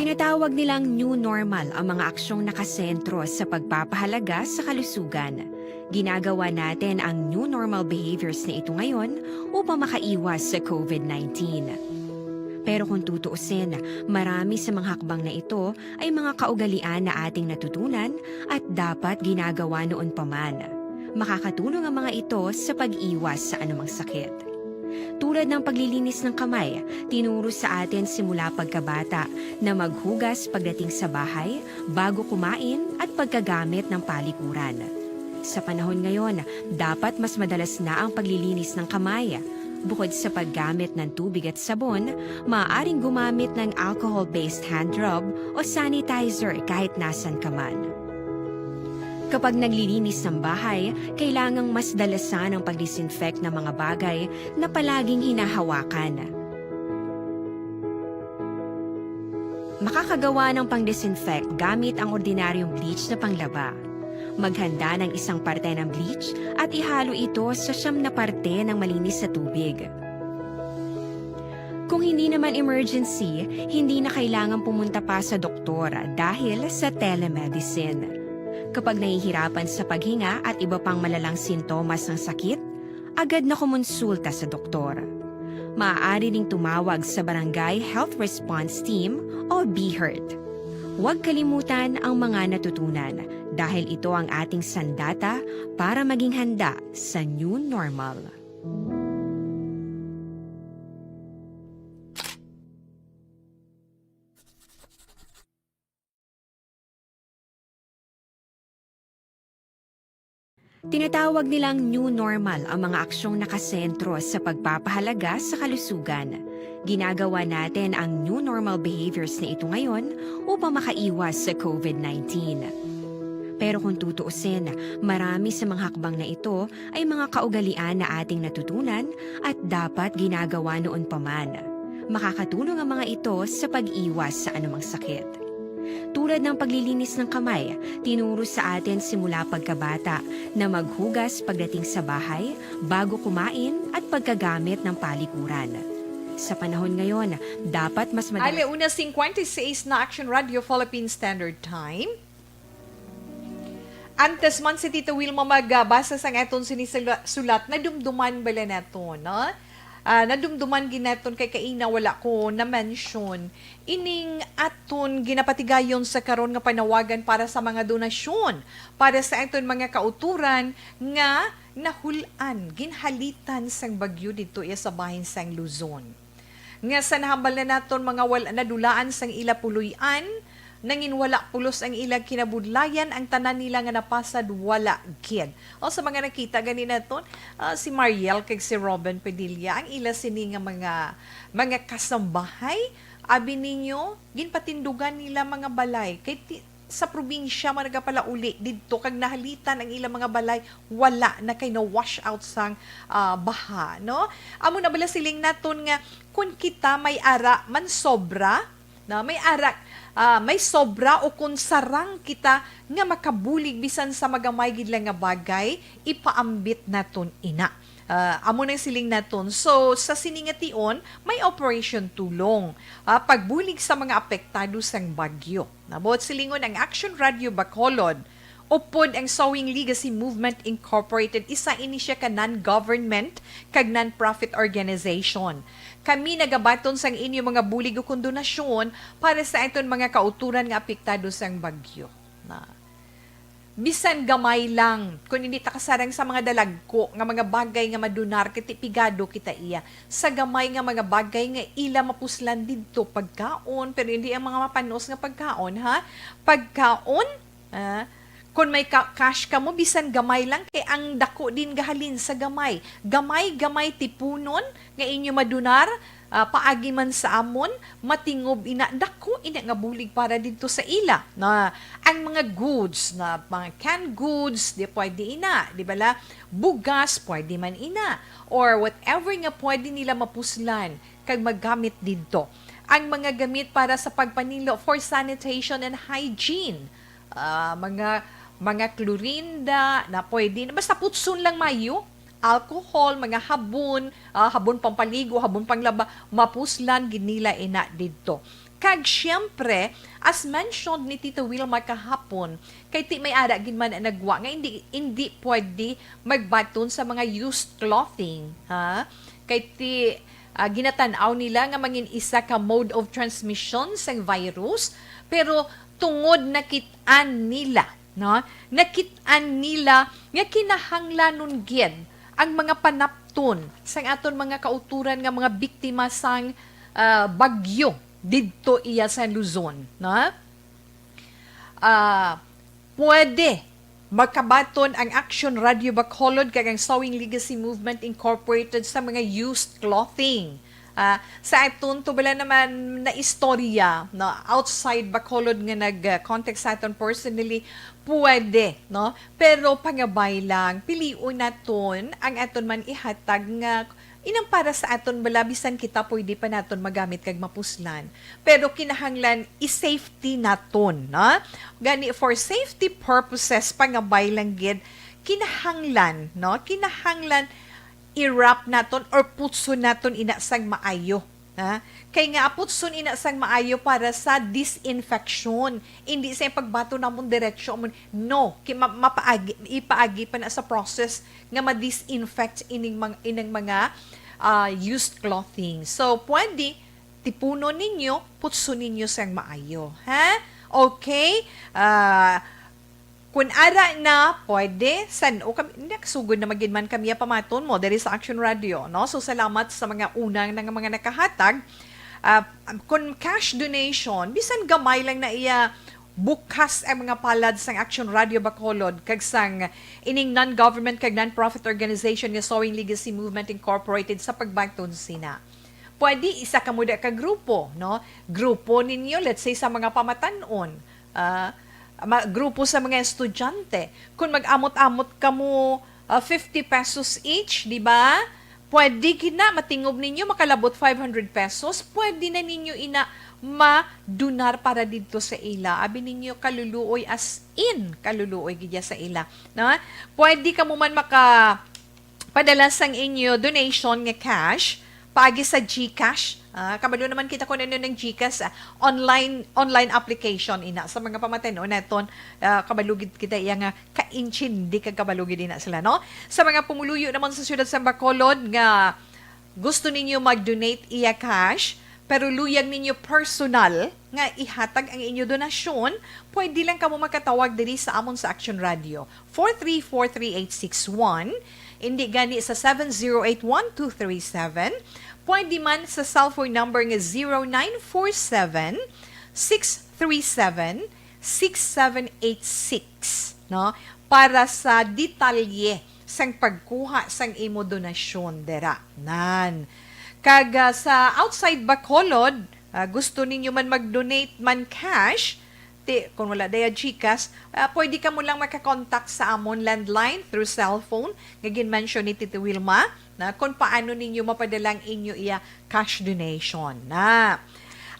Tinatawag nilang new normal ang mga aksyong nakasentro sa pagpapahalaga sa kalusugan. Ginagawa natin ang new normal behaviors na ito ngayon upang makaiwas sa covid nineteen. Pero kung tutuusin, marami sa mga hakbang na ito ay mga kaugalian na ating natutunan at dapat ginagawa noon pa man. Makakatulong ang mga ito sa pag-iwas sa anumang sakit. Tulad ng paglilinis ng kamay, tinuro sa atin simula pagkabata na maghugas pagdating sa bahay, bago kumain, at pagkagamit ng palikuran. Sa panahon ngayon, dapat mas madalas na ang paglilinis ng kamay. Bukod sa paggamit ng tubig at sabon, maaaring gumamit ng alcohol-based hand rub o sanitizer kahit nasan ka man. Kapag naglilinis ng bahay, kailangang mas dalasan ang pag-disinfect ng mga bagay na palaging hinahawakan. Makakagawa ng pang-disinfect gamit ang ordinaryong bleach na panglaba. Maghanda ng isang parte ng bleach at ihalo ito sa siyam na parte ng malinis na tubig. Kung hindi naman emergency, hindi na kailangan pumunta pa sa doktor dahil sa telemedicine. Kapag nahihirapan sa paghinga at iba pang malalang sintomas ng sakit, agad na kumonsulta sa doktor. Maaari ring tumawag sa Barangay Health Response Team o BHERT. Huwag kalimutan ang mga natutunan dahil ito ang ating sandata para maging handa sa new normal. Tinatawag nilang new normal ang mga aksyong nakasentro sa pagpapahalaga sa kalusugan. Ginagawa natin ang new normal behaviors na ito ngayon upang makaiwas sa covid nineteen. Pero kung tutuusin, marami sa mga hakbang na ito ay mga kaugalian na ating natutunan at dapat ginagawa noon pa man. Makakatulong ang mga ito sa pag-iwas sa anumang sakit. Tulad ng paglilinis ng kamay, tinuro sa atin simula pagkabata na maghugas pagdating sa bahay, bago kumain, at pagkagamit ng palikuran. Sa panahon ngayon, dapat mas madalas. Ale una cincuenta y seis na Action Radio Philippine Standard Time. Antes man si Tita Wilma magbasa sang aton sini sula-, sulat, nadumduman bala naton, no? Ah, nadumduman gid naton kay kaina wala ko na-mention ining aton ginapatigayon sa karon nga panawagan para sa mga donasyon para sa aton mga kauturan nga nahul-an, ginhalitan sang bagyo didto iya sa bahin sang Luzon. Nga sa nahambal na naton mga wal-, nadulaan sang ila puloy-an, nangin wala pulos ang ila kinabudlayan, ang tanan nila nga napasad wala gid. O sa mga nakita gani naton, ah, si Mariel kag si Robin Padilla, ang ila sini nga mga, mga kasambahay, abi ninyo, ginpatindugan nila mga balay. Kay ti-, sa probinsya man nagapalauli didto kag nahalitan ang ilang mga balay, wala na kay na-wash out sang, ah, baha, no? Amo na bala siling naton nga kun kita may ara man sobra, na may ara, ah, may sobra o kun sarang kita nga makabulig bisan sa magamay gid lang nga bagay, ipaambit naton ina. Ah, amo nang siling naton. So, sa sini nga tion, may Operation Tulong, ah, pagbulig sa mga apektado sang bagyo. Nabuot silingon ang Action Radio Bacolod, upod ang Sowing Legacy Movement Incorporated, isa ini siya ka non-government kag non-profit organization. Kami nagabaton sang inyo mga bulig o kondonasyon para sa aton mga kauturan nga apektado sang bagyo. Na, bisan gamay lang, kung hindi ta kasarang sa mga dalagko nga mga bagay nga madunar, kay ti pigado kita iya sa gamay nga mga bagay nga ila mapuslan didto, pagkaon, pero hindi ang mga mapanos nga pagkaon, ha? Pagkaon, ah, kung may ka-, cash kamo, bisan gamay lang, kay ang dako din gahalin sa gamay. Gamay-gamay tipunon nga inyo madunar, ah, paagi man sa amon, matingob ina, dako ina nga bulig para didto sa ila. Na ang mga goods, na mga canned goods, di pwede ina, di bala? Bugas, pwede man ina. Or whatever nga pwede nila mapuslan kag magamit didto. Ang mga gamit para sa pagpanilo for sanitation and hygiene. Ah, mga, mga Clorinda na pwede na. Basta putson lang mayo. Alcohol, mga habon, ah, habon pampaligo, habon panglaba, mapuslan gid nila ina didto. Kag siyempre, as mentioned ni Tita Wilma kahapon, kay ti may ara gid man ang nagwa nga hindi, hindi pwede magbaton sa mga used clothing, ha? Kay ti, ah, ginatan-aw nila nga mangin isa ka mode of transmission sang virus, pero tungod nakit-an nila, no? Nakit-an nila nga kinahanglanon gid ang mga panapton sang aton mga kauturan nga mga biktima sang, ah, bagyo didto iya sa Luzon, no? Ah, pwede makabaton ang Action Radio Bacolod kag ang Sowing Legacy Movement Incorporated sa mga used clothing. Ah, sa aton to bala naman na istorya, no, outside Bacolod nga nag-, ah, contact sa aton personally, pwede, no? Pero pangabay lang, pilion naton ang aton man ihatag nga inang para sa aton bala, bisan kita pwede pa naton magamit kag mapuslan. Pero kinahanglan i-safety naton, no? Gani, for safety purposes, pangabay lang gid, kinahanglan, no? Kinahanglan i-wrap naton or putson naton ina sang maayo, ha? Kay nga putson ina sang maayo para sa disinfection. Hindi sa pagbato namon diretsyo, amon, no, ki-, ma-, mapaagi, ipaagi pa na sa process nga ma-disinfect ining mang-, ining mga, ah, used clothing. So, pwede, tipunon ninyo, putson ninyo sang maayo, ha? Okay? Ah, kun ara na, pwede, san-o kami, hindi, sugod na magid man kami pamaton mo diri sa Action Radio, no? So, salamat sa mga unang nga mga nakahatag. Ah, kun cash donation, bisan gamay lang na iya, bukas ang mga palad sang Action Radio Bacolod kag sang ining non-government kag non-profit organization nga Sowing Legacy Movement Incorporated sa pagbaton sina. Pwede isa kamo da ka grupo, no? Grupo ninyo, let's say, sa mga pamatan-on, ah, ma-, grupo sa mga estudyante. Kung mag-amot-amot kamo, ah, fifty pesos each, di ba? Pwede gid na, matingob ninyo, makalabot five hundred pesos, pwede na ninyo ina madunar para didto sa ila. Abi ninyo, kaluluoy, as in, kaluluoy gid ya sa ila. No? Pwede kamo man maka padala sang inyo donation nga cash paagi sa GCash. Ah, kabalo naman kita kung ano ng GCash, ah, online, online application ina sa mga pamatan-on naton. Ah, kabalo gid kita iya nga kaintindi kag kabalo gid ina sila, no? Sa mga pumuluyo naman sa siyudad sa Bacolod nga gusto ninyo mag-donate iya cash, pero luyag ninyo personal nga ihatag ang inyo donasyon, pwede lang kamo makatawag diri sa amon sa Action Radio, four three four three eight six one, indi gani sa seven zero eight one two three seven, pwede man sa cellphone number nga zero nine four seven, six three seven, six seven eight six, no? Para sa detalye sang pagkuha sang imo donasyon dira. Nan. Kag, ah, sa outside Bacolod, ah, gusto ninyo man mag-donate man cash, ti, kung wala daya GCash, ah, pwede kamo lang makakontak sa amon landline through cellphone nga gin-mention ni Tito Wilma, na kung paano ninyo mapadala ang inyo iya cash donation. Na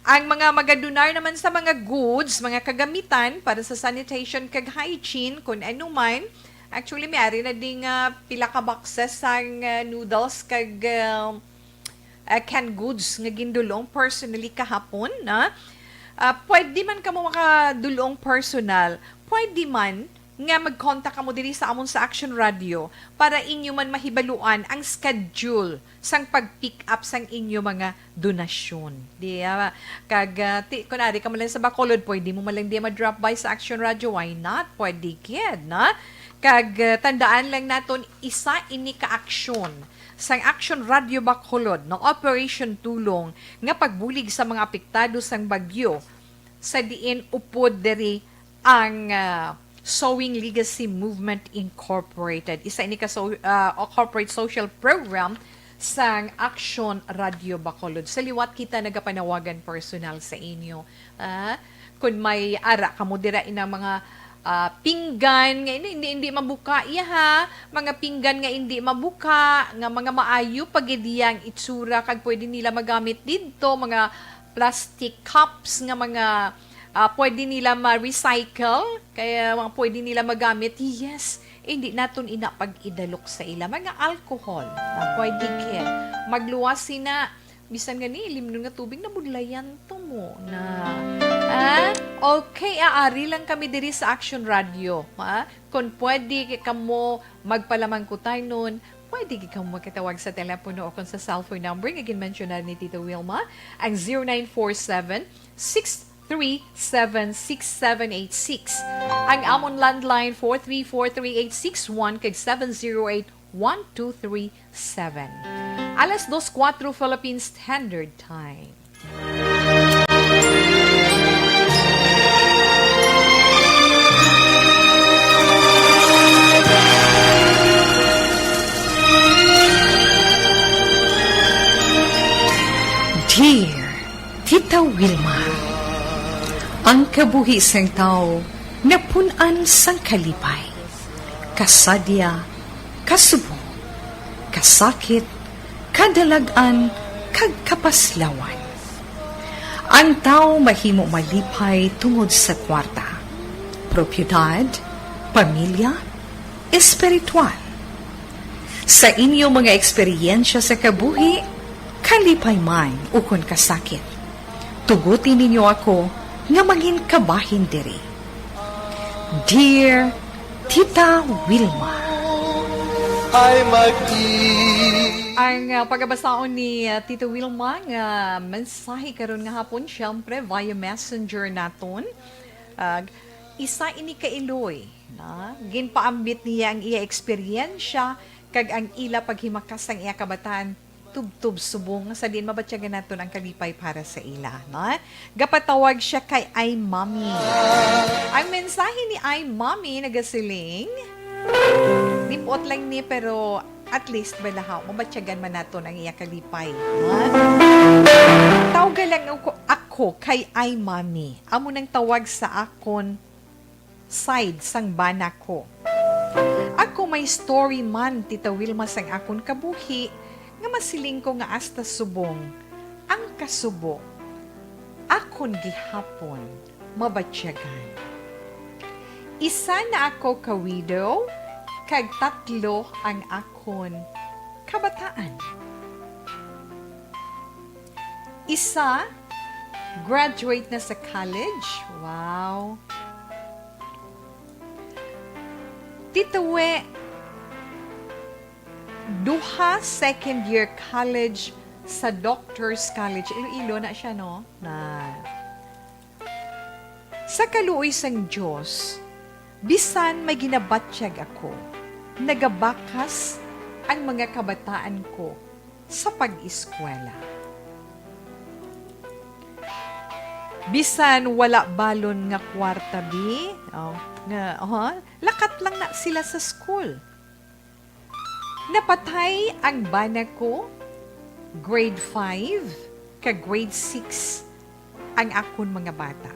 ang mga magadunar naman sa mga goods, mga kagamitan para sa sanitation kag hygiene, kung ano man, actually, may ari na ding, ah, pila ka boxes sang, ah, noodles kag, ah, ah, canned goods nga gindulong personally kahapon, na, ah, pwede man kamo makadulong personal, pwede man nga mag-contact kamo diri sa amon sa Action Radio para inyo man mahibaluan ang schedule sang pag-pick up sang inyo mga donasyon. Di, ah, kag, ah, ti, kun ari ka man lang sa Bacolod, pwede mo man lang di ma-drop by sa Action Radio. Why not? Pwede gid, na? Kag, ah, tandaan lang naton, isa ini ka aksyon sang Action Radio Bacolod, no, Operation Tulong nga pagbulig sa mga apektado sang bagyo, sa diin upod diri ang, ah, Sowing Legacy Movement Incorporated. Isa ini ka so-, ah, o corporate social program sang Action Radio Bacolod. Sa liwat kita nagapanawagan personal sa inyo. Ah, kung may ara kamo dira inang mga, ah, pinggan nga hindi, hindi, hindi mabuka, iya ha, mga pinggan nga hindi mabuka, nga mga maayo pa gid iya ang itsura, kag pwede nila magamit didto, mga plastic cups nga mga, ah, pwede nila ma-recycle, kaya mga pwede nila magamit. Yes, hindi naton ina pag-idalok sa ila. Mga alcohol, na pwede kaya magluwas sina, bisan gani, limnon nga tubig, nabudlayan to mo na. Ah? Okay, aari lang kami diri sa Action Radio. Ha? Kung pwede kamo magpalamangkutay nun, pwede gid kamo makatawag sa telepono o kung sa cellphone number nga ginmensyonan ni Tito Wilma, ang zero nine four seven, six three seven, six seven eight six. Ang amon landline, four three four three eight six one kag seven zero eight one two three seven. Alas dos kuwatro Philippine Standard Time. Dear Tita Wilma, ang kabuhi sang tawo napun-an sang kalipay, kasadya, kasubong, kasakit, kadalag-an, kag kapaslawan. Ang tawo mahimo malipay tungod sa kwarta, propiedad, pamilya, espiritual. Sa inyo mga eksperyensya sa kabuhi, kalipay man ukon kasakit, tuguti ninyo ako nga mangin kabahin diri. Dear Tita Wilma. Ay, magdi- Ang, ah, pagabasaon ni, ah, Tito Wilma nga mensahe karon nga hapon, syempre, via messenger naton. Ah, isa ini ka iloy, na ginpaambit niya ang iya eksperyensya kag ang ila paghimakas sang iya kabataan tubtob subong sa diin mabatyagan naton ang kalipay para sa ila, no? Gapatawag siya kay Ay Mommy. Ang mensahe ni Ay Mommy nagasiling, nipuot lang ni, pero at least balahaw, mabatyagan man naton ang iya kalipay, no? Tawga lang ako, ako kay Ay Mommy. Amo nang tawag sa akon side sang bana ko. Ako may story man, Tita Wilma, sang akon kabuhi, nga masiling ko nga hasta subong ang kasubo akon gihapon mabatyagan. Isa na ako ka widow, kag tatlo ang akon kabataan. Isa, graduate na sa college. Wow. Tita We, duha second year college sa Doctor's College. Iloilo na siya, no? Na. Sa kaluoy sang Dios, bisan may ginabatyag ako, nagabakas ang mga kabataan ko sa pag-eskwela. Bisan wala balon nga kwarta, bi, oh, nga, oh, lakat lang na sila sa school. Napatay ang bana ko, grade five, kag grade six ang akon mga bata.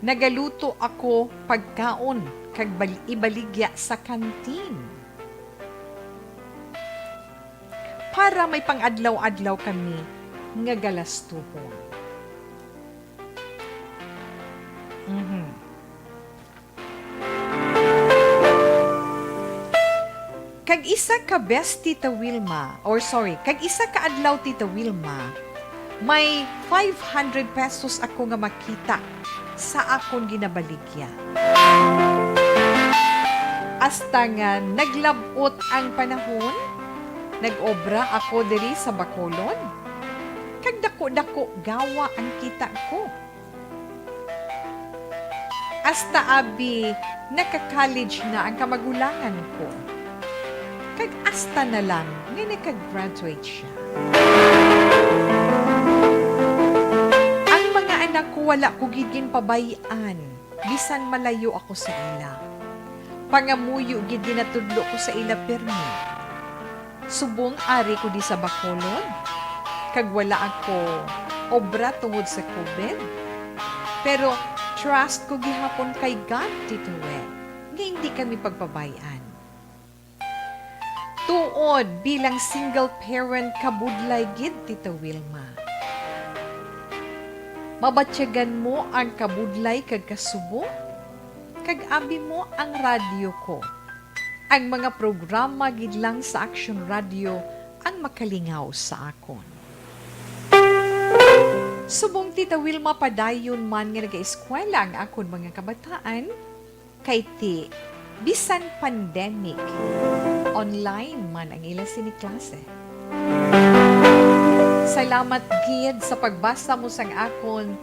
Nagaluto ako pagkaon kag bal-, ibaligya sa kantin para may pang-adlaw-adlaw kami nga galastuhon. Mhm. Kag isa ka bes, Tita Wilma, or sorry, kag isa ka adlaw, Tita Wilma, may five hundred pesos ako nga makita sa akon ginabaligya. Hasta nga naglab-ot ang panahon, nag-obra ako diri sa Bacolod, kag dako-dako gawa ang kita ko. Hasta abi naka-college na ang kamagulangan ko. Kag hasta na lang nga naka-graduate siya. Ang mga anak ko wala ko gid ginpabay-an, bisan malayo ako sa ila. Pangamuyo gid ginatudlo ko sa ila pirmi. Subong ari ko di sa Bacolod, kag wala ako obra tungod sa covid. Pero trust ko gihapon kay God, Tito We, nga hindi kami pagpabay-an. Tuod, bilang single parent, kabudlay gid, Tito Wilma. Mabatyagan mo ang kabudlay kag kasubo, kag abi mo ang radyo ko. Ang mga programa gid lang sa Action Radio ang makalingaw sa akon. Subong Tita Wilma, padayon man nga nagaeskwela ang akon mga kabataan, kay ti, bisan pandemic, online man ang ila sini klase. Salamat gid sa pagbasa mo sang akon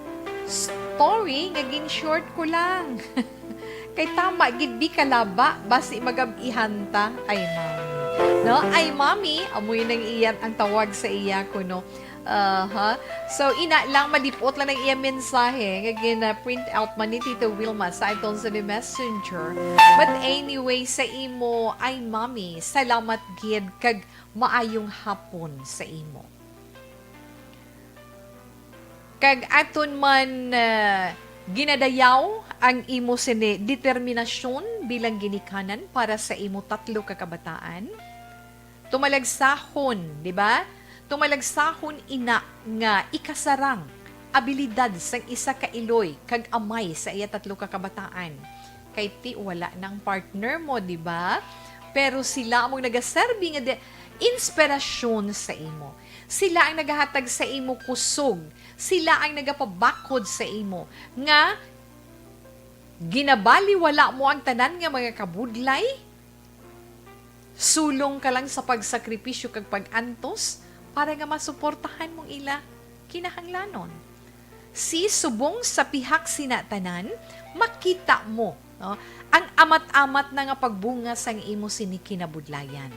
story nga gin-short ko lang. Kay tama gid, bi, kalaba, basi magab-ihan ta. Ay, mami. No? Ay, mami, amoy nang iyan ang tawag sa iya ko, no? Aha. So, ina lang, malipot lang ang iya mensahe. Nga gina-print out man ni Tito Wilma sa aton sa Messenger. But anyway, sa imo, ay, mami, salamat gid kag maayong hapon sa imo. Kag aton man, ah, ginadayaw ang imo sini determinasyon bilang ginikanan para sa imo tatlo ka kabataan. Tumalagsahon, di ba? Tumalagsahon ina nga ikasarang abilidad sang isa ka iloy kag amay sa iya tatlo ka kabataan. Kay ti wala nang partner mo, di ba? Pero sila among nagaserbi nga di-, inspirasyon sa imo. Sila ang nagahatag sa imo kusog. Sila ang nagapabakod sa imo nga ginabaliwala mo ang tanan nga mga kabudlay. Sulong ka lang sa pagsakripisyo kag pag-antos para nga masuportahan mong ila kinahanglanon. Si subong sa pihak sina tanan, makita mo, no, ang amat-amat na nga pagbunga sang imo sini kinabudlayan.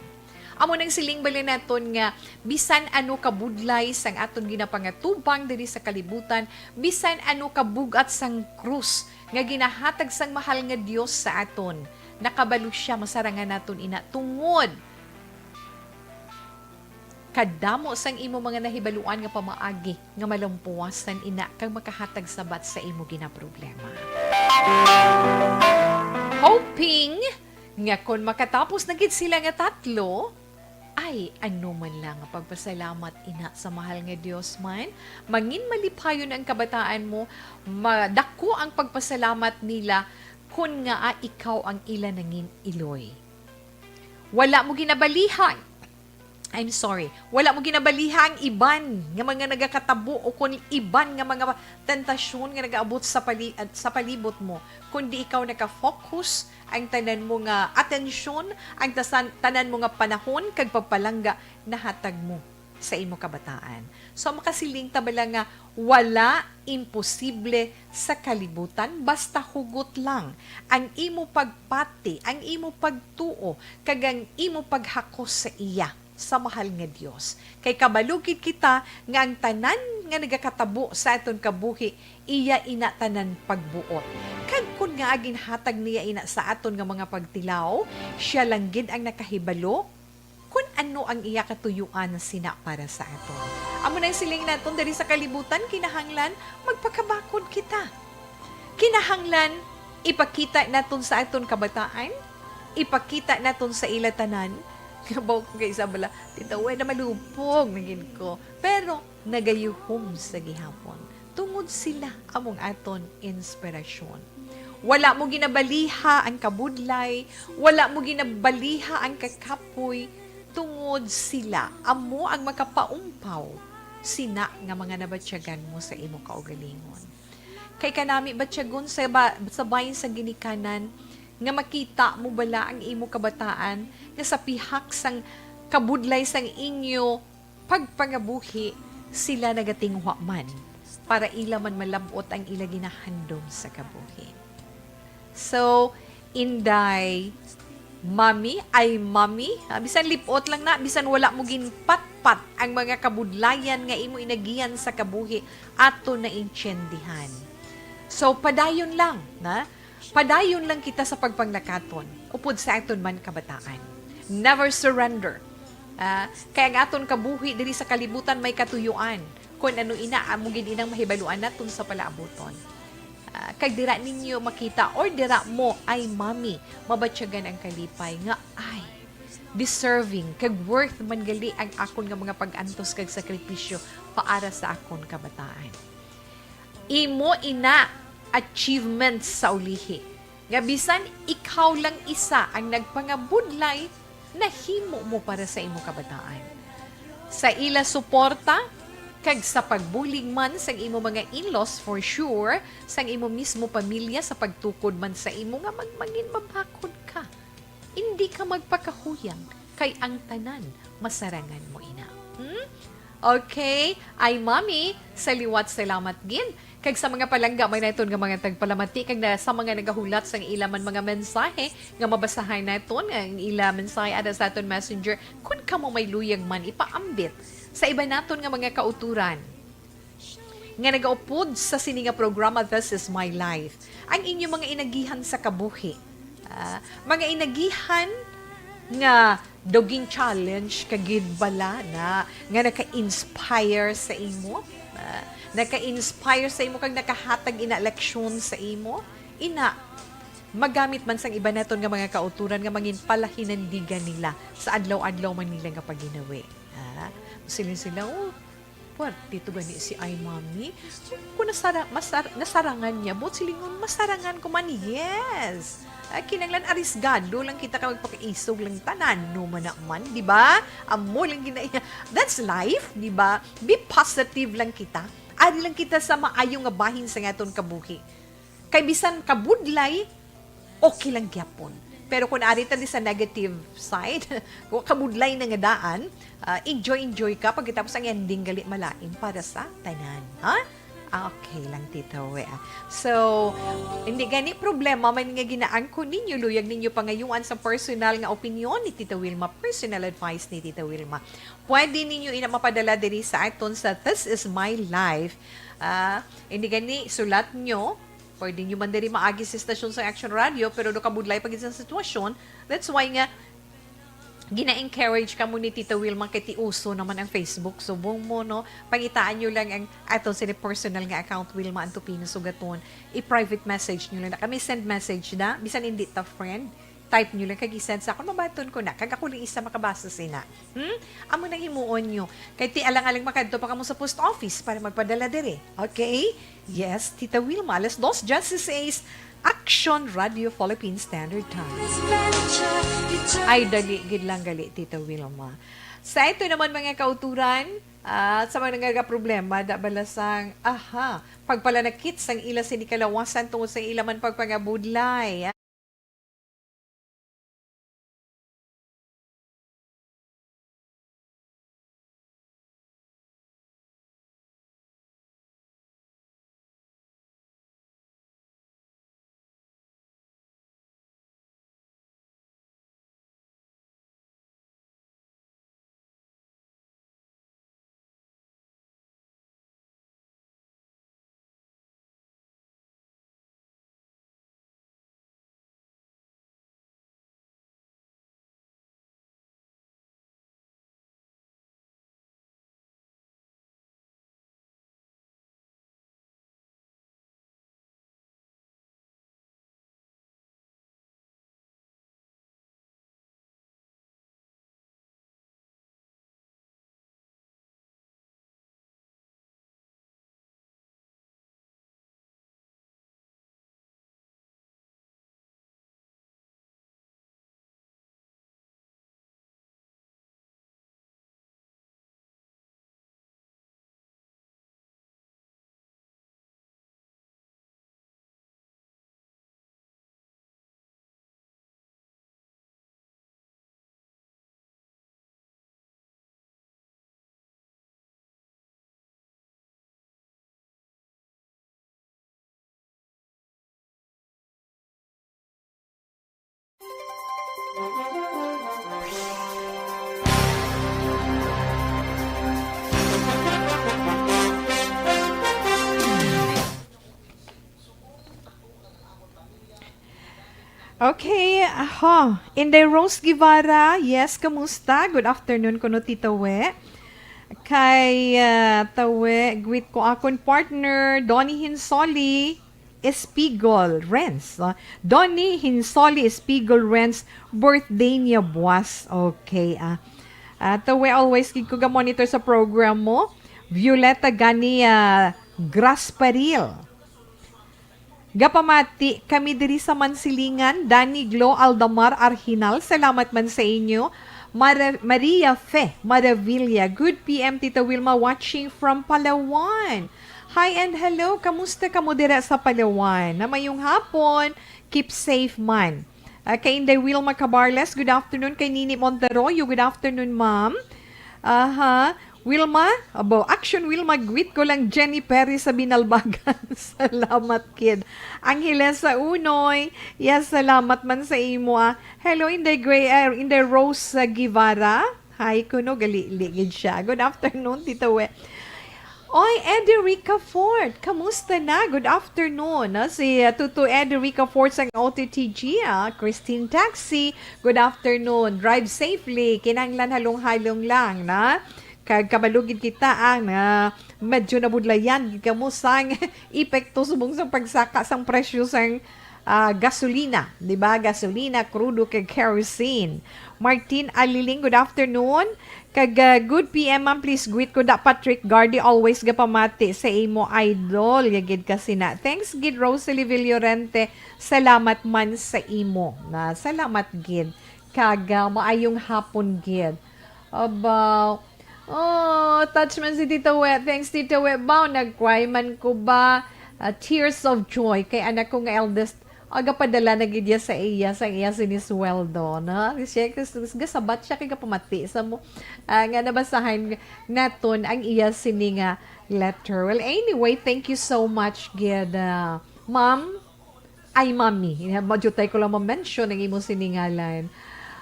Amo nang siling bali naton nga bisan ano ka budlay sang aton ginapangatubang diri sa kalibutan, bisan ano ka bug-at sang krus nga ginahatag sang mahal nga Dios sa aton, nakabalo siya masarangan naton ina tungod kadamo sang imo mga nahibaluan nga pamaagi nga malampuwasan ina kag makahatag sabat sa imo ginaproblema. Hoping nga kon makatapos na gid sila nga tatlo, Ay, ano man lang nga pagpasalamat ina sa mahal nga Dios man. Mangin malipayon ang kabataan mo, madako ang pagpasalamat nila kun ngaa ikaw ang ila nangin iloy. Wala mo ginabaliha, I'm sorry, wala mo ginabaliha ang iban nga mga nagakatabo o kun iban nga mga tentasyon nga nagaabot sa pali-, sa palibot mo, kundi ikaw naka-focus ang tanan mo nga atensyon, ang tasan-, tanan mo nga panahon kag pagpalangga nahatag mo sa imo kabataan. So, makasiling ta bala nga wala imposible sa kalibutan, basta hugot lang ang imo pagpati, ang imo pagtuo, kag ang imo paghakos sa iya, sa mahal nga Dios. Kay kabalo gid kita nga ang tanan nga nagakatabo sa aton kabuhi, iya ina tanan pagbuot. Kag kon nga ginhatag niya ina sa aton nga mga pagtilaw, siya lang gid ang nakahibalo kon ano ang iya katuyuan sina para sa aton. Amo nang siling naton diri sa kalibutan, kinahanglan magpakabakod kita. Kinahanglan ipakita naton sa aton kabataan, ipakita naton sa ila tanan. Kabaw ko kay Isabela, "Tita, way na malupog na gid ko." Pero nagayuhom sa gihapon, tungod sila among aton inspirasyon. Wala mo ginabaliha ang kabudlay, wala mo ginabaliha ang kakapoy, tungod sila amo ang makapaumpaw sina nga mga nabatyagan mo sa imo kaugalingon. Kay kanami batyagon sa ba-, sa bahin sa ginikanan, nga makita mo bala ang imo kabataan nga sa pihak sang kabudlay sang inyo pagpangabuhi, sila nagatinguha man para ila man malab-ot ang ila ginahandom sa kabuhi. So, Inday, Mami, ay Mami, ah, bisan lip-ot lang na, bisan wala mo ginpatpat ang mga kabudlayan nga imo inagihan sa kabuhi, ato na intindihan. So, padayon lang, na? Padayon lang kita sa pagpanglakaton, upod sa aton man kabataan. Never surrender. Ah, kay ang aton kabuhi diri sa kalibutan may katuyuan. Kon ano ina, amo gid inang mahibaluan naton sa palaabuton. Ah, kag dira ninyo makita, or dira mo, ay Mami, mabatyagan ang kalipay nga, ay, deserving kag worth man gali ang akon nga mga pag-antos kag sakripisyo paara sa akon kabataan. Imo ina achievements sa ulihi, nga bisan ikaw lang isa ang nagpangabudlay, nahimo mo para sa imo kabataan. Sa ila suporta, kag sa pagbulig man sang imo mga in-laws, for sure, sang imo mismo pamilya, sa pagtukod man sa imo nga magmangin mabakod ka. Indi ka magpakahuyang, kay ang tanan masarangan mo ina. Hmm? Okay, ay Mami, sa liwat salamat gid. Kag sa mga palangga man naton nga mga tagpalamati, kag na, sa mga nagahulat sang ila man mga mensahe nga mabasahan naton, ang ila mensahe ada sa aton messenger, kun kamo may luyag man ipaambit sa iban naton nga mga kauturan nga nagaupod sa sini nga programa, This Is My Life, ang inyo mga inagihan sa kabuhi. Ah, mga inagihan nga daw gin-challenge ka gid bala na, nga naka-inspire sa imo, ah, naka-inspire sa imo kag nakahatag ina leksyon sa imo, ina, magamit man sang iban naton nga mga kauturan nga mangin palahinandigan nila sa adlaw-adlaw man nila nga pagginawi. Ah, siling sila, "Oh, puwerte to gani si Ay Mami. Kung nasara-, masar-, nasarangan niya, buot silingon, masarangan ko man, yes." Ah, kinahanglan arisgado lang kita ka magpakaisog lang tanan, no man na man, di ba? Amo lang gina-, that's life, di ba? Be positive lang kita. Ari lang kita sa maayo nga bahin sa aton kabuhi. Kay bisan kabudlay, okay lang gyapon. Pero kung ari ta di sa negative side, kung kabudlay na nga daan, ah, enjoy, enjoy ka, pagkatapos ang ending gali malain para sa tanan, ha? Ah, okay lang, Tita Wea. So, hindi gani problema man nga ginaangkon ninyo, luyag ninyo pangayuan sa personal nga opinion ni Tita Wilma, personal advice ni Tita Wilma. Pwede ninyo ina mapadala diri sa aton sa This Is My Life. Ah, hindi gani, sulat nyo. Pwede nyo man diri maagi sa istasyon sa Action Radio, pero do kabudlay pa gid sa sitwasyon. That's why nga, gina-encourage kamo ni Tita Wilma kay ti uso naman ang Facebook. Subong mo, no? Pangitaan nyo lang ang aton sini personal nga account, Wilma Antupino Sugaton. I-private message nyo lang na kami, send message na. Bisan hindi ta friend, Type nyo lang kag i-send sa akon, mabaton ko na. Kag ako lang isa makabasa sina. Hmm? Amo nang himuon nyo. Kay ti alang-alang makadto pa kamo sa post office para magpadala diri. Okay? Yes, Tita Wilma, alas dos diyasiseis, Action Radio Philippine Standard Time. Ay, dali gid lang gali, Tita Wilma. Sa ito naman, mga kauturan, at sa mga nagaproblema, da balasang, aha, pagpalanakit sang ila sini kalawasan tungod sa ila man pagpangabudlay. Okay, aha. Inday Rose Guevara, yes, kamusta? Good afternoon kuno, Tita We. Kay, ah, Tawe, greet ko akon partner, Donnie Hinsoli Espigol Renz. Ah, Donnie Hinsoli Espigol Renz, birthday niya buwas. Okay, ah. Ah, Tawe, always gid ko ga-monitor sa program mo. Violeta Gania Grasparil. Gapamati kami diri sa Mansilingan, Danny Glo Aldamar Arhinal, salamat man sa inyo. Mara-, Maria Fe Maravilla, good P M, Tita Wilma, watching from Palawan. Hi and hello, kamusta kamo dira sa Palawan? Na mayong hapon, keep safe man. Ah, kay Inday Wilma Cabarles, good afternoon. Kay Nini Monteroyo, good afternoon, ma'am. Aha. Wilma, abo, action Wilma, greet ko lang Jenny Perez sa Binalbagan. Salamat, kid. Angelesa Unoy, yes, salamat man sa imo, ah. Hello, Inday Gray, eh, Inday Rose, ah, Guevara. Hi, kuno, gali, ligid siya. Good afternoon, Tita We. Oy, Ederica Fort, kamusta na? Good afternoon. Ah, si, ah, Tuto Ederica Fort sang O T T G, ah, Christine Taxi, good afternoon. Drive safely. Kinahanglan halong-halong lang, na? Kag kabalo gid kita ang, ah, medyo nabudlayan gid kamo sang epekto subong sang pagsaka sang presyo sang, ah, gasolina, di ba? Gasolina, krudo, kag kerosene. Martin Aliling, good afternoon. Kag, ah, good P M, ma'am, please greet ko da Patrick Gardy, always gapamati sa imo idol. Ya gid ka sina. Thanks gid, Rosalie Villorente. Salamat man sa imo. Na, salamat gid. Kag, ah, maayong hapon gid. Aba, oh, touch man si Tita We. Thanks, Tita We. Baw, nag-cry man ko ba? Ah, tears of joy kay anak ko nga eldest. Agapadala na gid iya sa iya, sa iya sinisweldo, no? Siya, kas-, kas-, gasabat siya kay gapamati sa mo, ah, nga nabasahan naton ang iya sini nga letter. Well, anyway, thank you so much gid, ah, ma'am. Ay, mami, madyo tay ko lang ma-mention ang imo siningalan.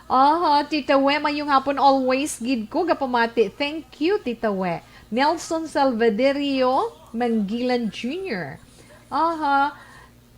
Aha, Tita We, mayong hapon, always gid ko gapamati. Thank you, Tita We. Nelson Salvaderio Mangilan Junior Aha,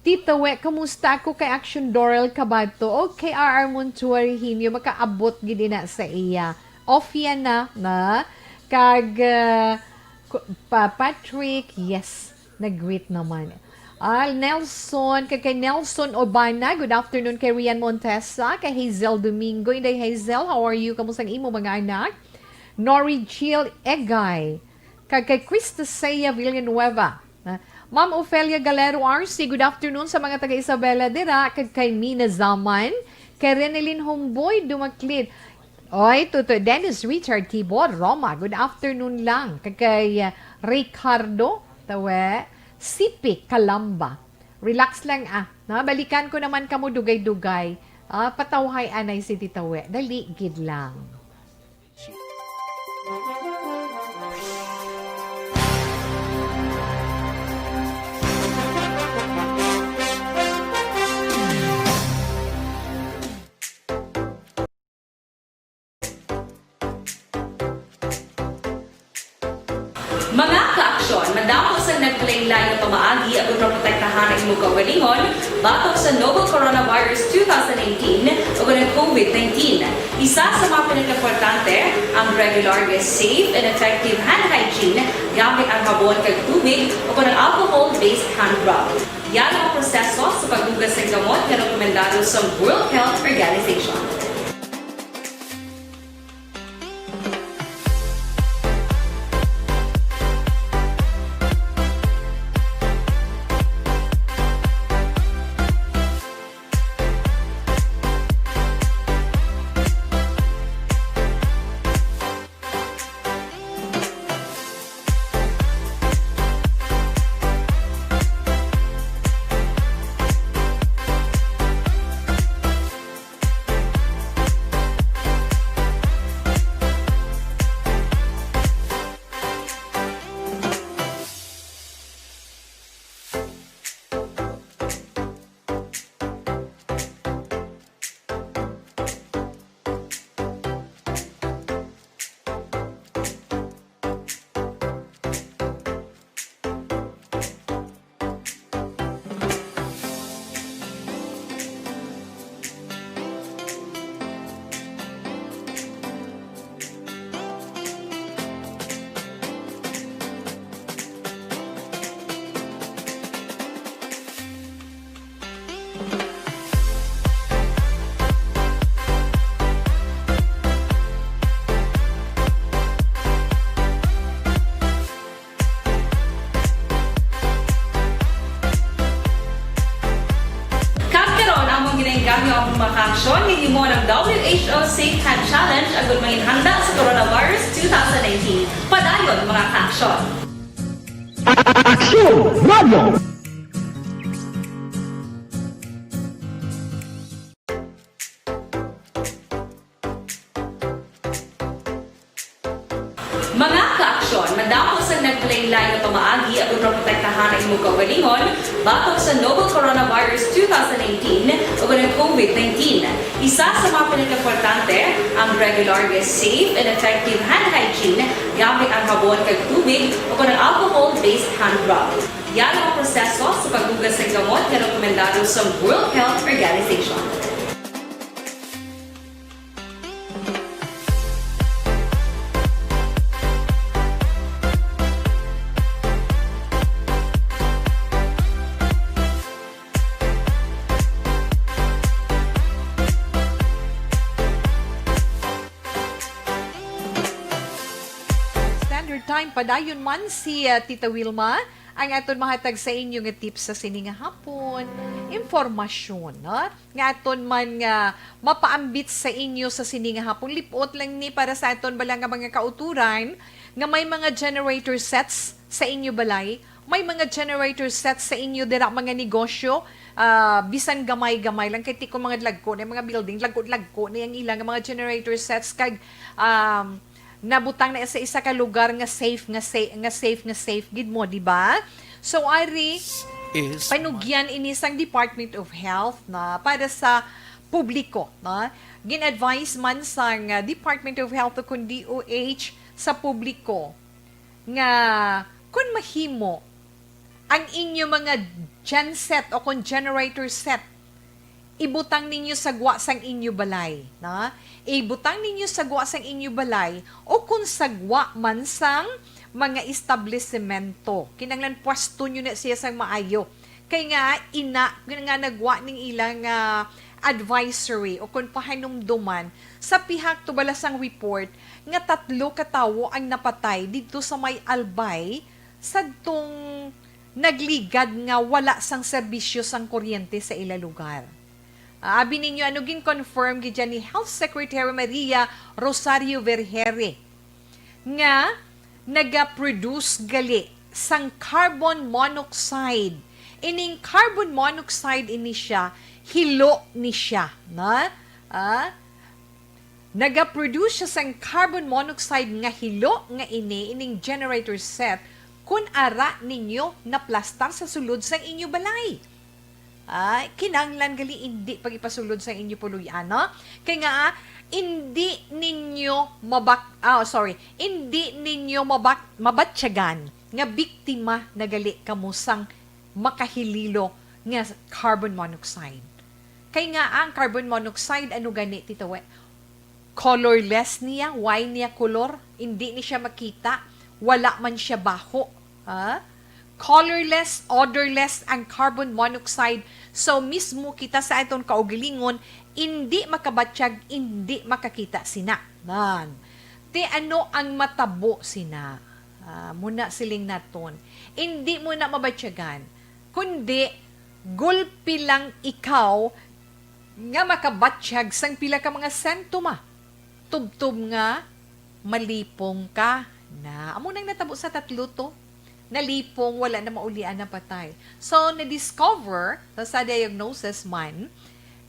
Tita We, kamusta? Ako kay Action Dorel Cabato o kay R R Montuari Hinyo, makaabot gid ina sa iya. Off yan na, na. Kag, ah, ku-, pa Patrick, yes. Nag-greet naman. Al Nelson, kay, kay Nelson Obana, good afternoon kay Rian Montesa, kay Hazel Domingo. Inday Hazel, how are you? Kamusta ang imo mga anak? Nori Jill Egay, kag kay Christasea Villanueva. Ah, Ma'am Ofelia Galero R C, good afternoon sa mga taga Isabela dira, kag kay Mina Zaman, kay Renelyn Humboy Dumaklid. Oy, Tuto Dennis Richard Tibor Roma, good afternoon lang. Kag kay, ah, Ricardo Tawe, Sipi Kalamba. Relax lang, ah. Na, balikan ko naman kamo dugay-dugay. Ah, patawhay anay si Tita We. Dali gid lang. Mga kaaksyon, madamo sang nagkalainlain nga pamaagi agud maprotektahan ang imo kaugalingon batok sa novel coronavirus two thousand nineteen ug ang COVID nineteen. Isa sa mga pinakaimportante, ang regular nga safe and effective hand hygiene gamit ang habon kag tubig o kon ang alcohol-based hand rub. Yan ang proseso sa paghugas sang gamot nga rekomendado sa World Health Organization. Kag karon, amon ginaengganyo ang mga kaaksyon nga gihimo ng W H O Safe Hand Challenge agud manginhanda sa coronavirus two thousand nineteen. Padayon, mga kaaksyon. Aksyon Radio! Mga kaaksyon, madamo sang nagkalainlain nga pamaagi agud maprotektahan ang imo kaugalingon batok sa novel coronavirus two thousand nineteen ug ang COVID nineteen. Isa sa mga pinakaimportante, ang regular nga safe and effective hand hygiene gamit ang habon kag tubig o kon ang alcohol-based hand rub. Yan ang proseso sa paghugas sang gamot nga rekomendado sa World Health Organization. Standard Time, padayon man si, ah, Tita Wilma, ang aton mahatag sa inyo nga tips sa sini nga hapon, impormasyon, no? Nga aton man nga mapaambit sa inyo sa sini nga hapon. Lipot lang ni para sa aton bala nga mga kauturan nga may mga generator sets sa inyo balay, may mga generator sets sa inyo dira, mga negosyo, ah, bisan gamay-gamay lang, kay ti ko mga lagko na mga building, lagko-lagko na ang ilang mga generator sets, kag, um, nabutang na sa isa ka lugar nga safe, nga sa-, nga safe, nga safe gid mo, di ba? So, ari, is panugyan ini sang Department of Health na para sa publiko, na gin-advise man sang, ah, Department of Health o kon D O H sa publiko nga kon mahimo, ang inyo mga genset o kon generator set, ibutang ninyo sa gwa sang inyo balay, na? Ibutang ninyo sa gwa sang inyo balay o kon sa gwa man sang mga establisemento. Kinahanglan pwesto nyo na siya sang maayo. Kay nga, ina nga nagwa ning ilang, ah, advisory o kon pahanumdoman sa pihak tubala sang report nga tatlo ka tawo ang napatay didto sa may Albay sadtong nagligad nga wala sang serbisyo sang kuryente sa ila lugar. Ah, abi ninyo, ano gin-confirm gid dyan ni Health Secretary Maria Rosario Vergeire nga nagaproduce gali sang carbon monoxide. Ining carbon monoxide ini siya, hilo ni siya, na? Ah? Nagaproduce siya sang carbon monoxide nga hilo nga ini ining generator set kun ara ninyo naplastar sa sulod sang inyo balay. Ah, kinahanglan gali indi pag-ipasulod sang inyo puloy-an, no? Kay nga, ah, indi ninyo mabak-, ah, sorry, indi ninyo mabak-, mabatyagan nga biktima na gali kamo sang makahililo nga carbon monoxide. Kay nga ang carbon monoxide, ano gani, Tita We? Colorless niya, why niya color? Hindi ni siya makita, wala man siya baho. Ha? Colorless, odorless ang carbon monoxide. So, mismo kita sa aton kaugalingon, hindi makabatyag, hindi makakita sina. Nan. Ti ano ang matabo sina? Ah, muna siling naton. Hindi mo na mabatyagan, kundi gulpi lang ikaw nga makabatyag sang pila ka mga sentoma. Tubtob nga malipong ka na. Amo nang natabo sa tatlo to. Nalipong, wala na maulian, napatay. So, na-discover sa, sa diagnosis man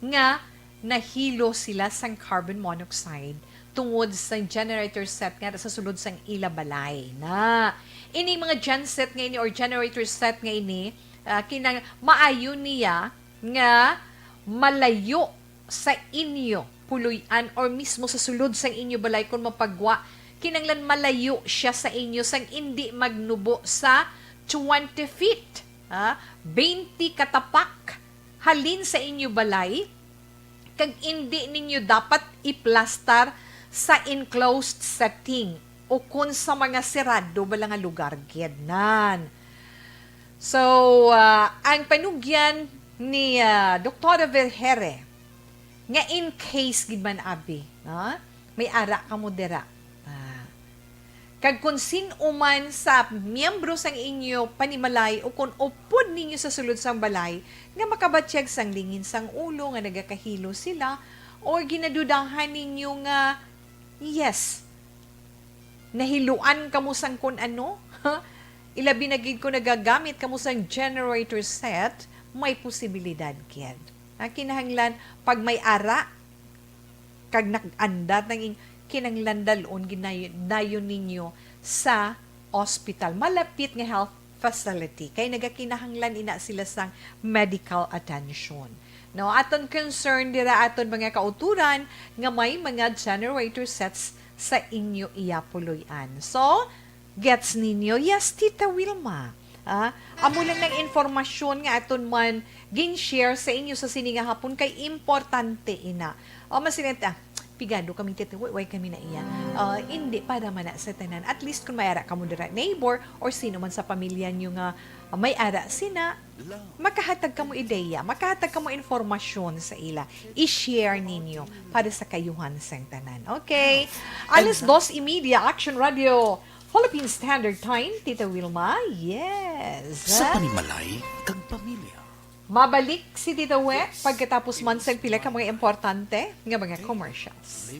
nga nahilo sila sang carbon monoxide tungod sa generator set nga sa sulod sang ila balay. Na, ini mga genset nga ini or generator set nga ini, ah, kinang-, maayo niya nga malayo sa inyo puloy-an or mismo sa sulod sang inyo balay kon mapagwa, kinanglan malayo siya sa inyo sang indi magnubo sa twenty feet, ha? Twenty ka tapak halin sa inyo balay, kag indi ninyo dapat iplastar sa enclosed setting o kon sa mga serado bala nga lugar gid nan. So, ah, ang panugyan ni, ah, Doktora Vergeire nga in case gid man abi, no? May ara kamo dira. Ah, kag kon sin-o man sa miyembro sang inyo panimalay o kon upod ninyo sa sulod sang balay nga makabatyag sang lingin sang ulo nga nagakahilo sila or ginadudahan ninyo nga, yes, nahiluan kamo sang kon ano, ilabi na gid kon nagagamit kamo sang generator set, may posibilidad gid. Ah, kinahanglan, pag may ara, kag nag-andar ang in-, kinahanglan dal-on gid nayo-, dayon ninyo sa ospital, malapit nga health facility, kay nagakinahanglan ina sila sang medical attention. No, aton concern dira aton mga kauturan nga may mga generator sets sa inyo iya puloy-an. So, gets ninyo? Yes, Tita Wilma. Ah, amo lang nang informasyon nga aton man gin-share sa inyo sa sini nga hapon kay importante ina. O, masinit, ah, pigado kami, Tita, way, way kami na iya. Ah, hindi para man na sa tanan. At least kung may ara kamo dira neighbor or sino man sa pamilya nyo nga, ah, may ara sina, makahatag kamo ideya, makahatag kamo informasyon sa ila. I-share ninyo para sa kayuhan sang tanan. Okay? Alas dos y media, Action Radio, Philippine Standard Time, Tita Wilma. Yes. Sa panimalay kag pamilya. Mabalik si Tita We pagkatapos man sang pila ka mga importante nga mga commercials.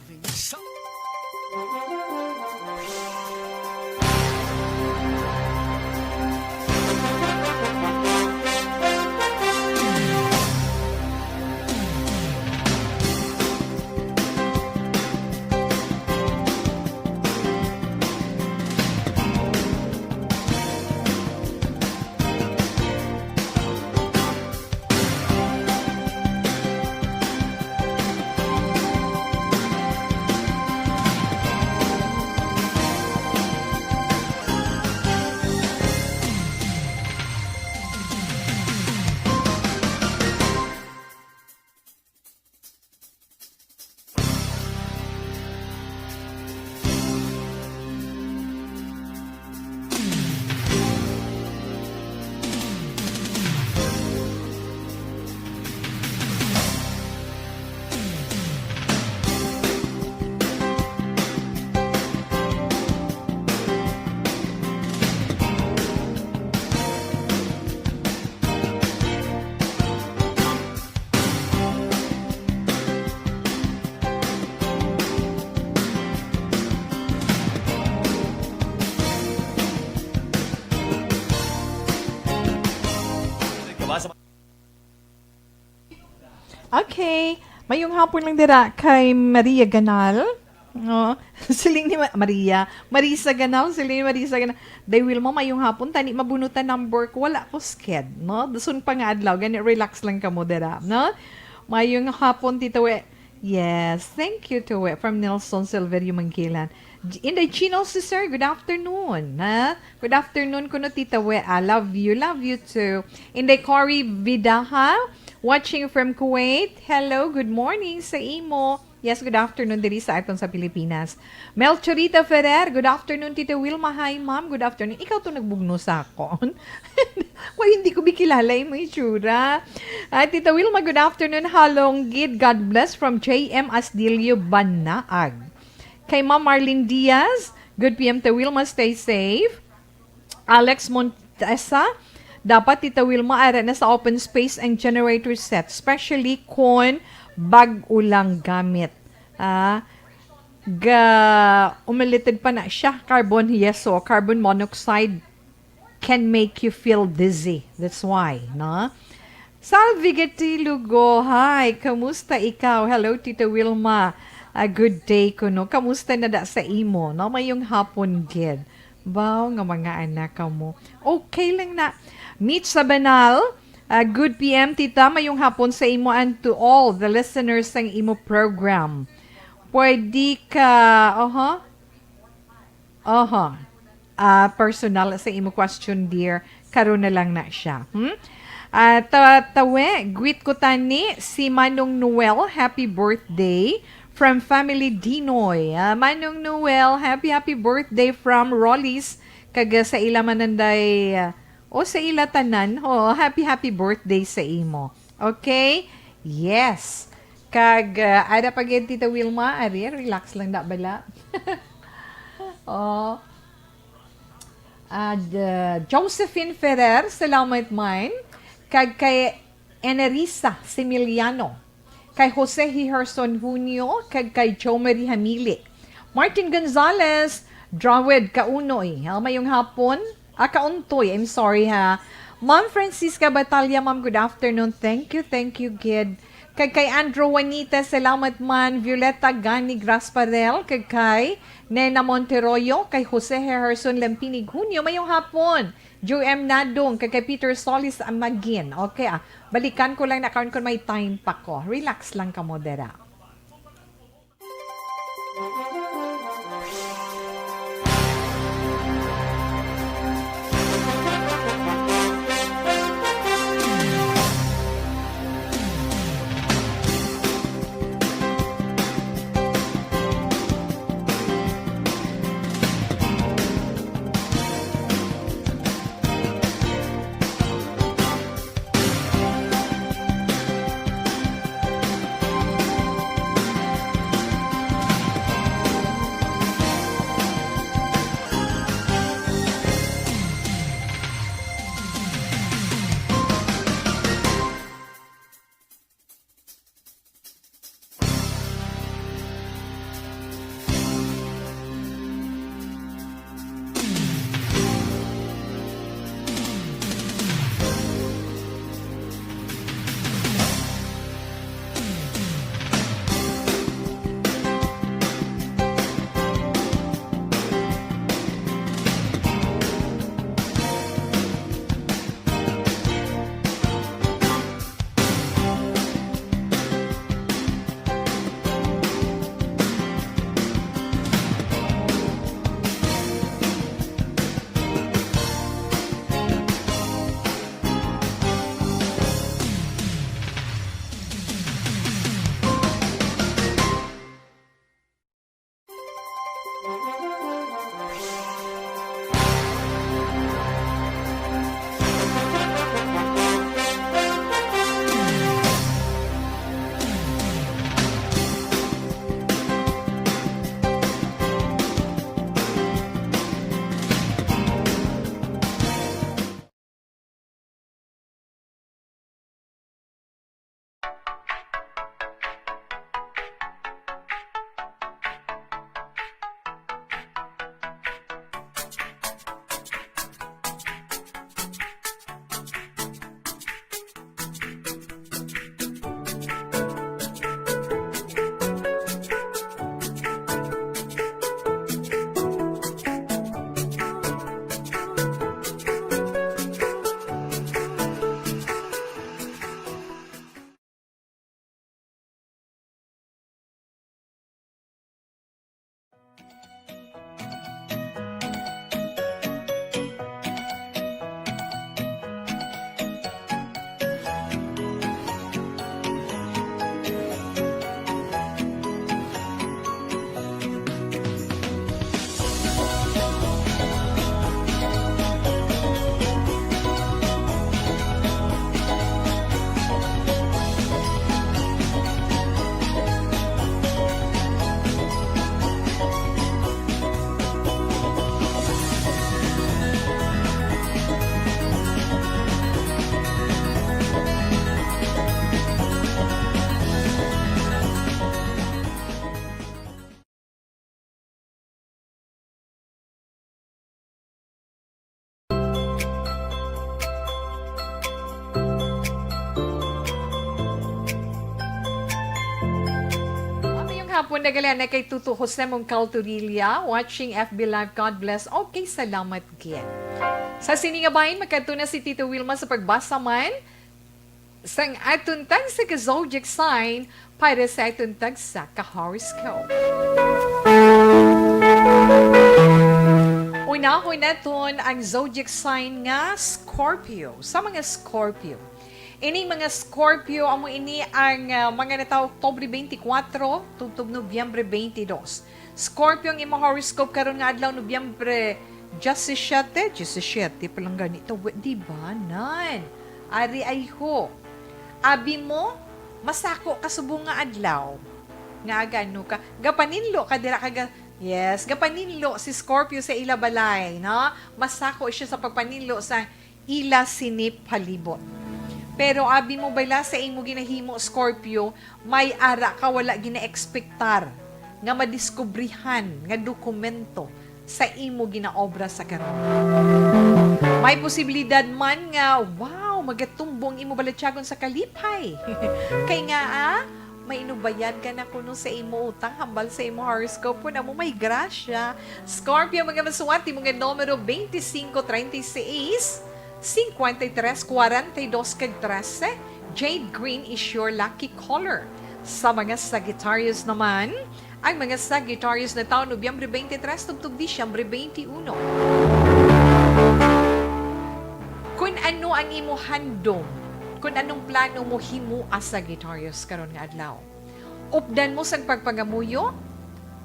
Okay. Mayong hapon lang dira kay Maria Ganal. No? Siling ni Ma-, Maria. Marisa Ganal. Siling ni Marisa Ganal. Day Wilma, mayong hapon. Tani mabunutan number ko. Wala ko sked, no? Dason pa nga adlaw. Gani, relax lang kamo dira, no? Mayong hapon, Tita We. Yes. Thank you, Tita We. From Nelson Silverio Mangkilan. J-, Inday Chino, sister, good afternoon, ha? Good afternoon kuno, Tita We. I love you, love you too. Inday Cory Vidaja, watching from Kuwait. Hello, good morning sa imo. Yes, good afternoon diri sa aton sa Pilipinas. Melchorita Ferrer, good afternoon, Tita Wilma. Hi, ma'am. Good afternoon. Ikaw to nagbugno sa akon. Kung hindi ko bikilala imo itsura. Ah, Tita Wilma, good afternoon. Halong gid. God bless from J M Asdilio, Banaag. Kay Ma'am Marlene Diaz, good P M, Tita Wilma, stay safe. Alex Montesa, dapat, Tita Wilma, ara na sa open space ang generator set, especially kon bag-o lang gamit. Ah, ga, umilited pa na siya, carbon, yes, so carbon monoxide can make you feel dizzy. That's why, no? Salvi Gatilugo, hi, kamusta ikaw? Hello, Tita Wilma. A good day kuno. Kamusta na da sa imo? No, mayong hapon gid. Baw nga mga anak kamo. Okay lang na. Mitch Sabanal, ah, good P M, Tita. Mayong hapon sa imo and to all the listeners sang imo program. Pwede ka, aha. Aha. Ah, personal sa imo question, dear. Karon na lang na siya. Hmm? Ah, ta-, tawe, greet ko tani si Manong Noel. Happy birthday from Family Dinoy. Ah, Manong Noel, happy, happy birthday from Rolly's. Kag, ah, sa ila mananday, ah, o sa ila tanan. Oh, happy, happy birthday sa imo. Okay? Yes. Kag, ah, ada pa gid, Tita Wilma, ari, relax lang na bala. Oh. Ah, the Josephine Ferrer, salamat man. Kag kay Enerisa Similiano, kay Jose Hiherson Junio, kag kay Jo Marie Hamili. Martin Gonzalez, Drawed Kaunoy. Ah, mayong hapon. Ah, Kauntoy, I'm sorry ha. Ma'am Francisca Batalla, ma'am, good afternoon. Thank you, thank you, gid. Kag kay Andrew Juanita, salamat man. Violeta Gani Grasparel, kag kay Nena Monteroyo, kay Jose Herson Lampinig Junio, mayong hapon. Joe M Nadong, kag kay Peter Solis Amagin. Okay, ah, balikan ko lang na karon kung may time pa ko. Relax lang kamo dira. Hapon na gali na kay Tuto Jose Mongcal Torilla, watching F B Live. God bless. Okay, salamat gid. Sa sini nga bahin, makadto na si Tito Wilma sa pagbasa man sang aton tagsa ka zodiac sign para sa aton tagsa ka horoscope. Unahon naton ang zodiac sign nga Scorpio. Sa mga Scorpio, ining mga Scorpio, amo ini ang, ah, mga natawo Oktubre twenty-four tubtob Nobyembre twenty-two. Scorpio ang imo horoscope karon nga adlaw, Nobyembre diyasisiete, diyasisiete pa lang gani to, wa-, di ba? Nan. Ari ay ho. Abi mo, masako ka subong nga adlaw. Nga agano ka, gapaninlo ka dira ka ga-, yes, gapaninlo si Scorpio sa ila balay, no? Masako siya sa pagpaninlo sa ila sini palibot. Pero abi mo bala sa imo ginahimo, Scorpio, may ara ka wala ginaekspektar nga madiskubrihan nga dokumento sa imo ginaobra sa karon. May posibilidad man nga, wow, magatumbo ang imo balatyagon sa kalipay. Kay nga, ah, may inubayad ka na kuno sa imo utang, hambal sa imo horoscope, kun amo may grasya. Scorpio, mga masuwat, imo nga numero, twenty-five, treinta y seis, cincuenta y tres, cuarenta y dos, kag trese. Jade green is your lucky color. Sa mga Sagittarius naman, ang mga Sagittarius natawo Nobyembre twenty-three tubtob Disyembre twenty-one. Kun ano ang imo handom, kun anong plano mo himoa, Sagittarius, karon nga adlaw. Updan mo sang pagpangamuyo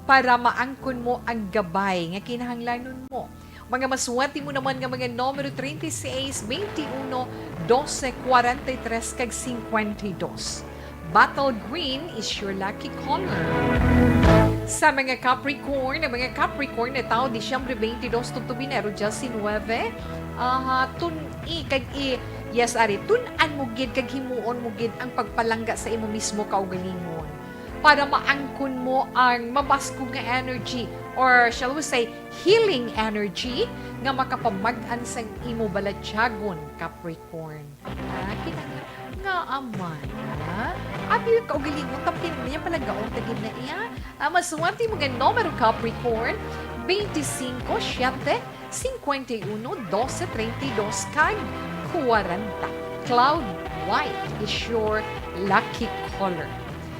para maangkon mo ang gabay nga kinahanglanon mo. Mga masuwati mo naman nga mga numero treinta y seis, veintiuno, doce, cuarenta y tres, kag cincuenta y dos. Bottle green is your lucky color. Sa mga Capricorn, ang mga Capricorn natawo Disyembre twenty-two tubtob Enero diecinueve, aha, tun-i kag i-, yes, ari, tun-an mo gid kag himuon mo gid ang pagpalangga sa imo mismo kaugalingon para maangkon mo ang mabaskog nga energy, or shall we say, healing energy nga makapamag-an sang imo balatyagon, Capricorn. Ah, kinahanglan nga aman, ha? Abi kaugalingon, tapin niya, palagaon ta gid na iya. Ah, masuwati mo nga numero, Capricorn, veinticinco, siete, cincuenta y uno, doce, treinta y dos, kag cuarenta. Cloud white is your lucky color.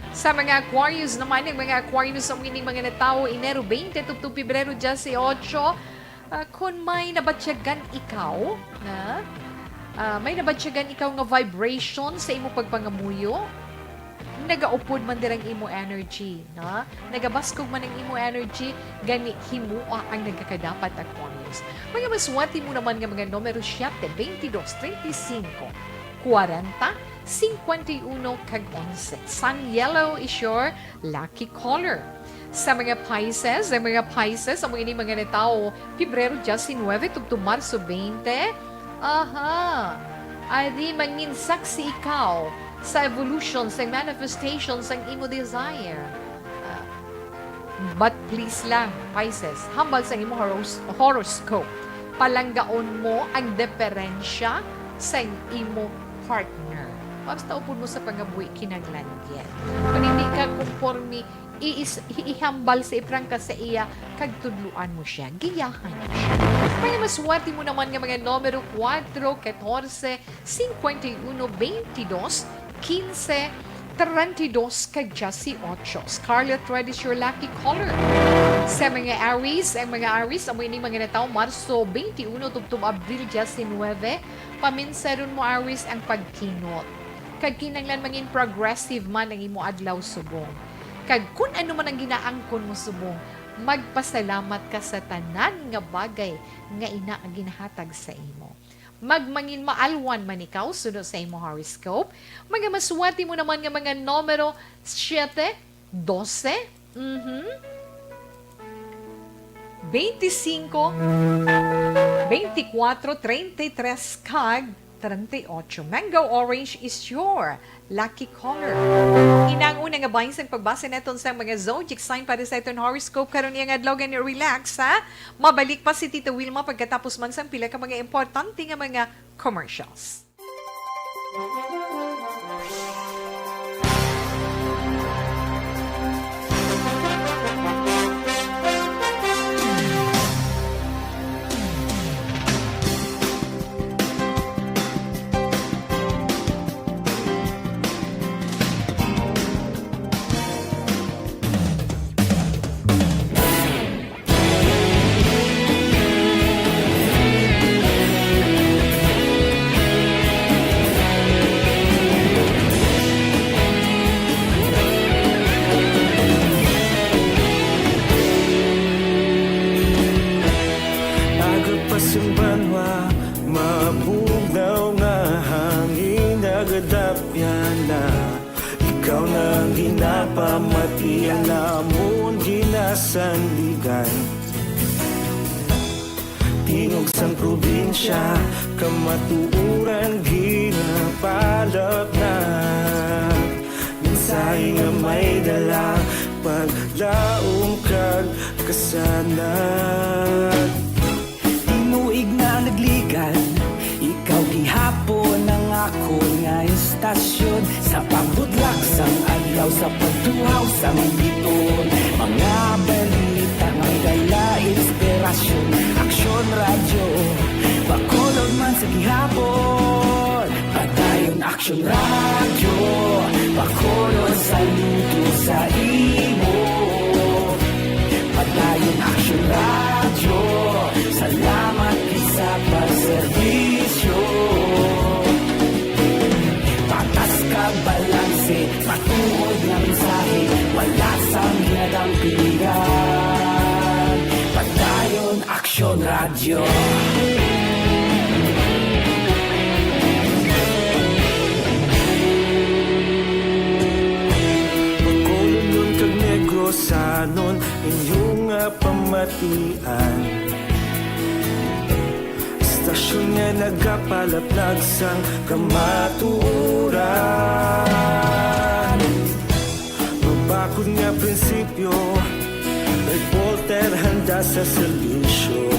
Sa mga Aquarius naman, ang mga Aquarius, ang ining mga natawo Enero twenty tubtob Pebrero dieciocho, ah, kung may nabatyagan ikaw, na, ah, may nabatyagan ikaw nga vibration sa imo pagpangamuyo, nagaupod man dira ang imo energy, na? Nagabaskog man ang imo energy, gani himoa ang nagakadapat, Aquarius. Mga masuwati mo naman nga mga numero siete, veintidós, treinta y cinco, kwarenta, cincuenta y uno, kag onse. Sang yellow is your lucky color. Sa mga Pisces, ang mga Pisces, amo ini mga natawo Pebrero diecinueve tubtob Marso veinte. Aha. Ari, mangin saksi ikaw sa evolution, sa manifestation sang imo desire. Ah, but please lang, Pisces, hambal sa imo horos-, horoscope, palanggaon mo ang diferensya sa imo partner. Basta upod mo sa pangabuhi, kinahanglan gid. Kung hindi ka konforme, iis-, ihambal sa iprangka sa iya, kag tudloan mo siya, giyahan mo siya. Mga masuwati mo naman nga mga numero kuwatro, katorse, cincuenta y uno, veintidós, quince, treinta y dos, kag dieciocho. Scarlet red is your lucky color. Sa mga Aries, ang mga Aries, amo ini mga natawo Marso veintiuno tubtob Abril diecinueve, paminsaron mo, Aries, ang pagkinot. Kag kinahanglan mangin progressive man ang imo adlaw subong. Kag kun ano man ang ginaangkon mo subong, magpasalamat ka sa tanan nga bagay nga ina ang ginahatag sa imo. Magmangin maalwan man ikaw suno sa imo horoscope. Mga masuwati mo naman nga mga numero, siete, doce, mhm, veinticinco, veinticuatro, treinta y tres, kag treinta y ocho. Mango orange is your lucky color. Inang una nga bahin sang pagbasa naton sa mga zodiac sign para sa iton horoscope karon nga adlaw, gani relax, ha? Mabalik pa si Tita Wilma pagkatapos man sang pila ka mga importante nga mga commercials. Napamati ang namon ginasandigan. Tingog sang probinsya, kamatuoran ginapalapnag. Mensahe nga may dala, paglaom kag kasanag. Tinuig na nagligad, ikaw gihapon ang akon nga istasyon. Sa pagbudlak sang adlaw, sa pagtuhaw sang biton, mga balita nga may dala inspirasyon. Aksyon Radyo, Bacolod man sa gihapon. Padayon Aksyon Radyo, Bacolod, saludo sa imo. Padayon Aksyon Radyo, salamat gid sa pagserbisyo. Patas kag balanse, matuod nga mensahe, wala sang ginadampigan. Padayon Aksyon Radyo. Bacolodnon kag Negrosanon, inyo nga pamatian. Istasyon nga nagapalaplag sang kamatuoran. Mabakod nga prinsipyo, reporter handa sa serbisyo.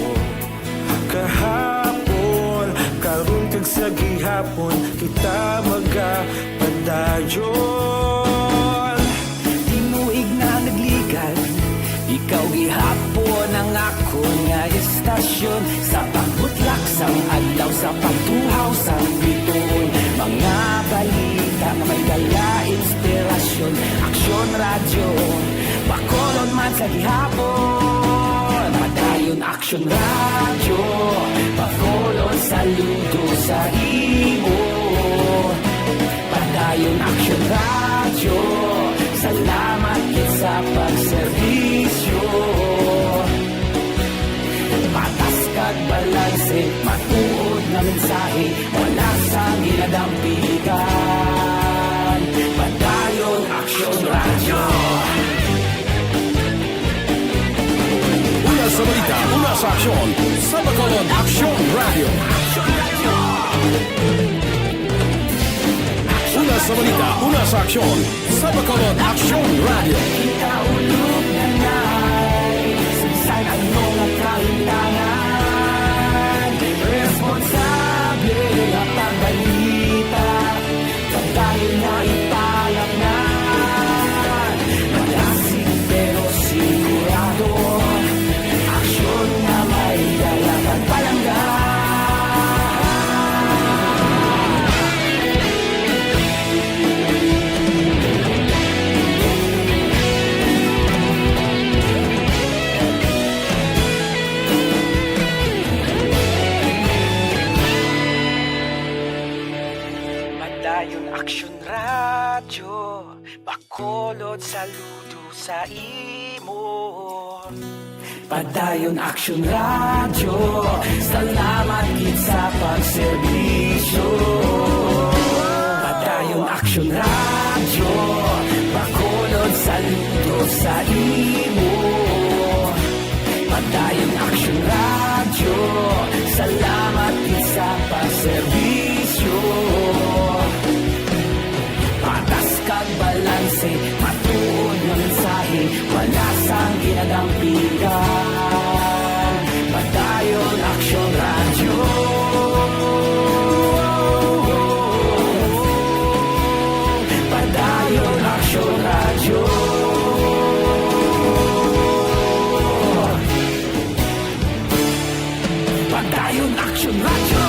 Kahapon, karon kag sa gihapon, kita magapadayon. Tinuig na nagligad, ikaw gihapon ang akon nga istasyon. Sa pagbutlak sang adlaw, sa pagtuhaw sang bituon, mga balita nga may dala inspirasyon. Aksyon Radyo, Bacolod man sa gihapon. Padayon Aksyon Radyo, Bacolod, saludo sa imo. Padayon Aksyon Radyo, salamat gid sa pagserbisyo. Patas kag balanse, matuod nga mensahe, wala sang ginadampigan. Padayon Aksyon Radyo. Una sa balita, una sa aksyon, sa Bacolod Aksyon Radyo. Una sa balita, una sa aksyon, sa Bacolod Aksyon Radyo. Kita ulog na na'y saysay ang mga kahintangan. Responsable nga pagbalita, padayon na ipalapnan. Malasig pero sigurado, aksyon nga may dala kag palangga. Padayon Aksyon Radyo, Bacolod, saludo sa imo. Padayon Aksyon Radyo, salamat gid sa pagserbisyo. Padayon Aksyon Radyo, Bacolod, saludo sa imo. Padayon Aksyon Radyo, salamat gid sa pagserbisyo. Patas kag balanse, matuod nga mensahe, wala sang ginadampigan. Padayon Aksyon Radyo. Padayon Aksyon Radyo. Padayon Aksyon Radyo.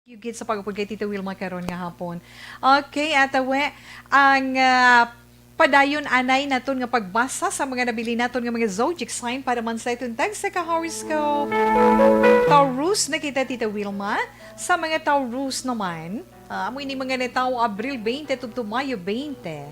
Thank you gid sa pag-upod kay Tita Wilma karon nga hapon. Okay, atawe, ang, ah, padayon anay naton nga pagbasa sa mga nabilin naton nga mga zodiac sign para man sa iton tagsa ka horoscope. Taurus na kita, Tita Wilma. Sa mga Taurus naman, ah, amo ini mga natawo Abril twenty tubtob Mayo twenty.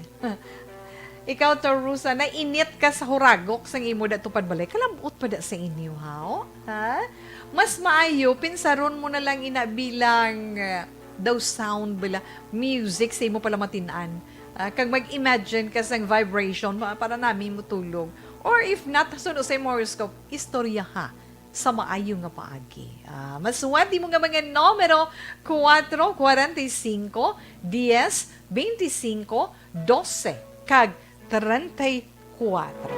Ikaw, Taurus, ah, nainit ka sa huragok sang imo da tupad balay. Kalab-ot pa da sa inyo, haw? Ha? Mas maayo, pinsaron mo na lang ina bilang, ah, daw sound bala, music sa imo pala matin-an. Ah, kag mag-imagine ka sang vibration pa-, para nami mutulog. Or if not, suno sa imo horoscope, istoryaha sa maayo nga paagi. Ah, maswerte mo nga mga numero, kuwatro, kwarenta y singko, diyes, bente singko, dose, kag treinta y cuatro.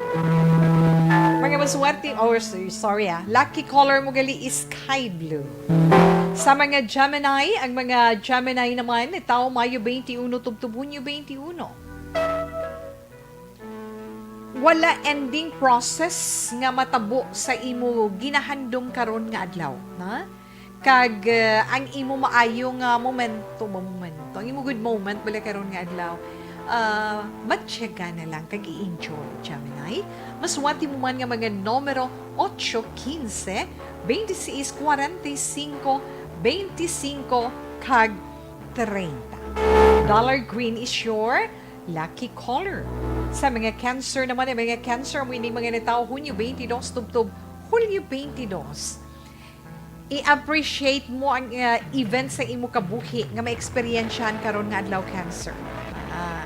Mga maswerte, or s-, sorry ah, lucky color mo gali is sky blue. Sa mga Gemini, ang mga Gemini naman, tawo Mayo twenty-one tubtob Hunyo twenty-one. Wala ending process nga matabo sa imo ginahandom karon nga adlaw, ha? Kag, eh, ang imo maayo nga momento, mo-, momento, ang imo good moment bala karon nga adlaw, ah, matyaga na lang kag i-enjoy, Gemini. Maswerte mo man nga mga numero ocho, quince, veintiséis, cuarenta y cinco, veinticinco, kag treinta. Dollar green is your lucky color. Sa mga Cancer naman, ang mga Cancer, amo ini mga natawo Hunyo twenty-two tubtob Hulyo twenty-two. I-appreciate mo ang, uh, event sa imo kabuhi nga maeksperiensyahan karon nga adlaw, Cancer. Ah,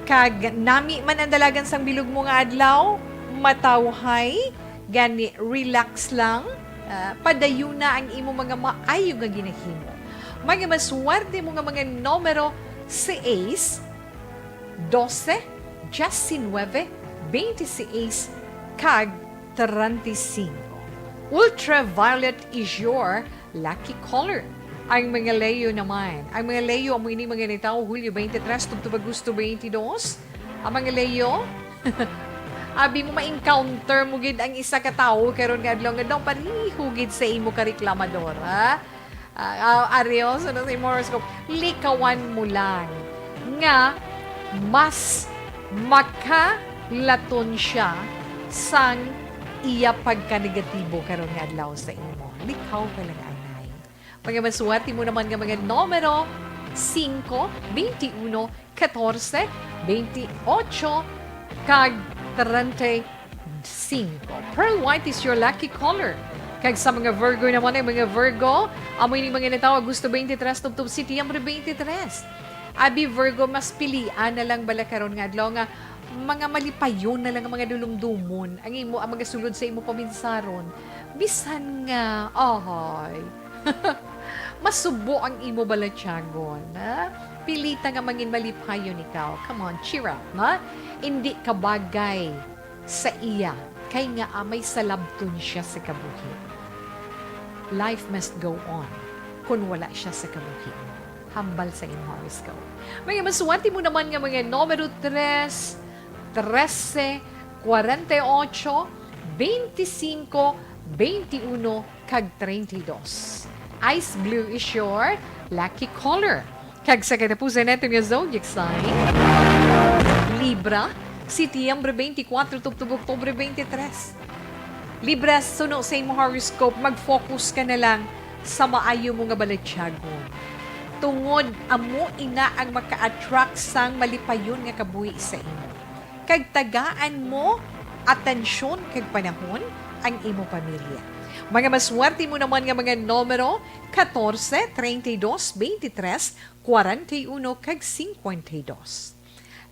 kag nami man ang dalagan sang bilog mo nga adlaw, matawhay, gani relax lang, ah, padayuna ang imo mga maayo nga ginahimo. Mga maswerte mo nga mga numero, seis, dose, diecinueve, veintiséis, kag treinta y cinco. Ultraviolet is your lucky color. Ang mga Leo naman, ang mga Leo amo ini mga natawo Hulyo twenty-three tubtob Agosto twenty-two. Ang mga Leo, abi mo ma-encounter mo gid ang isa ka tawo karon nga adlaw nga daw pareho gid sa imo ka reklamador, ha? Ah, ah, Ariel, sunod sa imo horoscope, likawan mo lang nga mas makalaton siya sang iya pagkanegatibo karon nga adlaw sa imo. Likaw ka lang, anay. Mga maswerte mo naman nga mga numero, singko, beintiuno, katorse, beintiocho, kag treinta y cinco. Pearl white is your lucky color. Kag sa mga Virgo naman, ang mga Virgo, amo ini mga natawo Agosto twenty-three tubtob Setyembre twenty-three. Abi Virgo, mas pilian na lang bala karon nga adlaw nga mga malipayon na lang ang mga dulumdomon, ang imo, ang magasulod sa imo paminsaron. Bisan nga, ahay, masubo ang imo balatyagon, ha? Pilita nga mangin malipayon ikaw. Come on, cheer up, ha? Indi ka bagay sa iya, kay nga amay salabton siya sa kabuhi. Life must go on kun wala siya sa kabuhi. Hambal sa imo horoscope. Mga maswerte mo naman nga mga numero tres, trese, kwarenta y ocho, beintisinko, beintiuno, kag treinta y dos. Ice blue is your lucky color. Kag sa katapusan nato nga zodiac sign, Libra, Setyembre twenty-four tubtob Oktubre twenty-three. Libra, suno sa imo horoscope, mag-focus ka na lang sa maayo mo nga balatyagon. Tungod amo ina ang maka-attract sang malipayon nga kabuhi sa imo. Kag tagaan mo atensyon kag panahon ang imo pamilya. Mga maswerte mo naman nga mga numero, katorse, treinta y dos, veintitrés, cuarenta y uno, kag cincuenta y dos.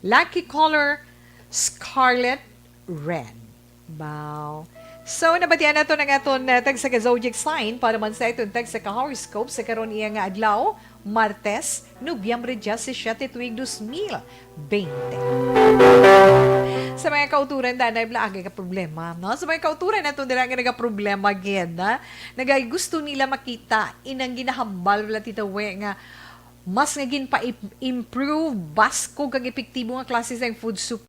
Lucky color, scarlet red. Wow. So, nabatian nato ang aton, uh, tagsa ka zodiac sign para man sa aton tagsa ka horoscope sa karon iya nga adlaw, Martes, Nobyembre diyesisiyete, tuig dos mil bente. Sa mga kauturan, danay bala, agay ka problema, no? Sa mga kauturan nato dira nga nagaproblema gid, ha? Nagay gusto nila makita inang ginahambal bala, Tita We, nga mas nga ginpa-improve, baskog kag epektibo nga klase sang food supply.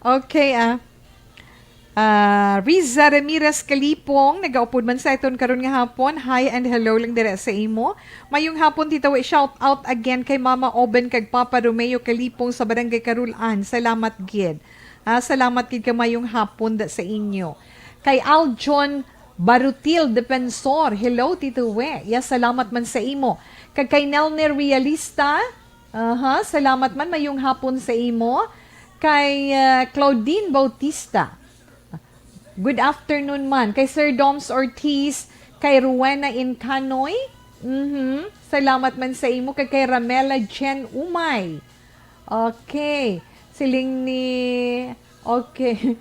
Okay, ah. Ah, Riza Ramirez Kalipong, nagaupod man sa aton karon nga hapon. Hi and hello lang dira sa imo. Mayong hapon, Tita Wi. Shout out again kay Mama Oben kag Papa Romeo Kalipong sa Barangay Carulan. Salamat gid. Ah, salamat gid ka, mayong hapon da sa inyo. Kay Aljon Barutil Defensor, hello, Tito We. Yes, salamat man sa imo. Kag kay Nelner Realista, aha, salamat man, mayong hapon sa imo. Kay, ah, Claudine Bautista, good afternoon man. Kay Sir Doms Ortiz, kay Rowena Incanoy, mhm, salamat man sa imo. Kag kay Ramela Jen Umay. Okay. Siling ni, okay.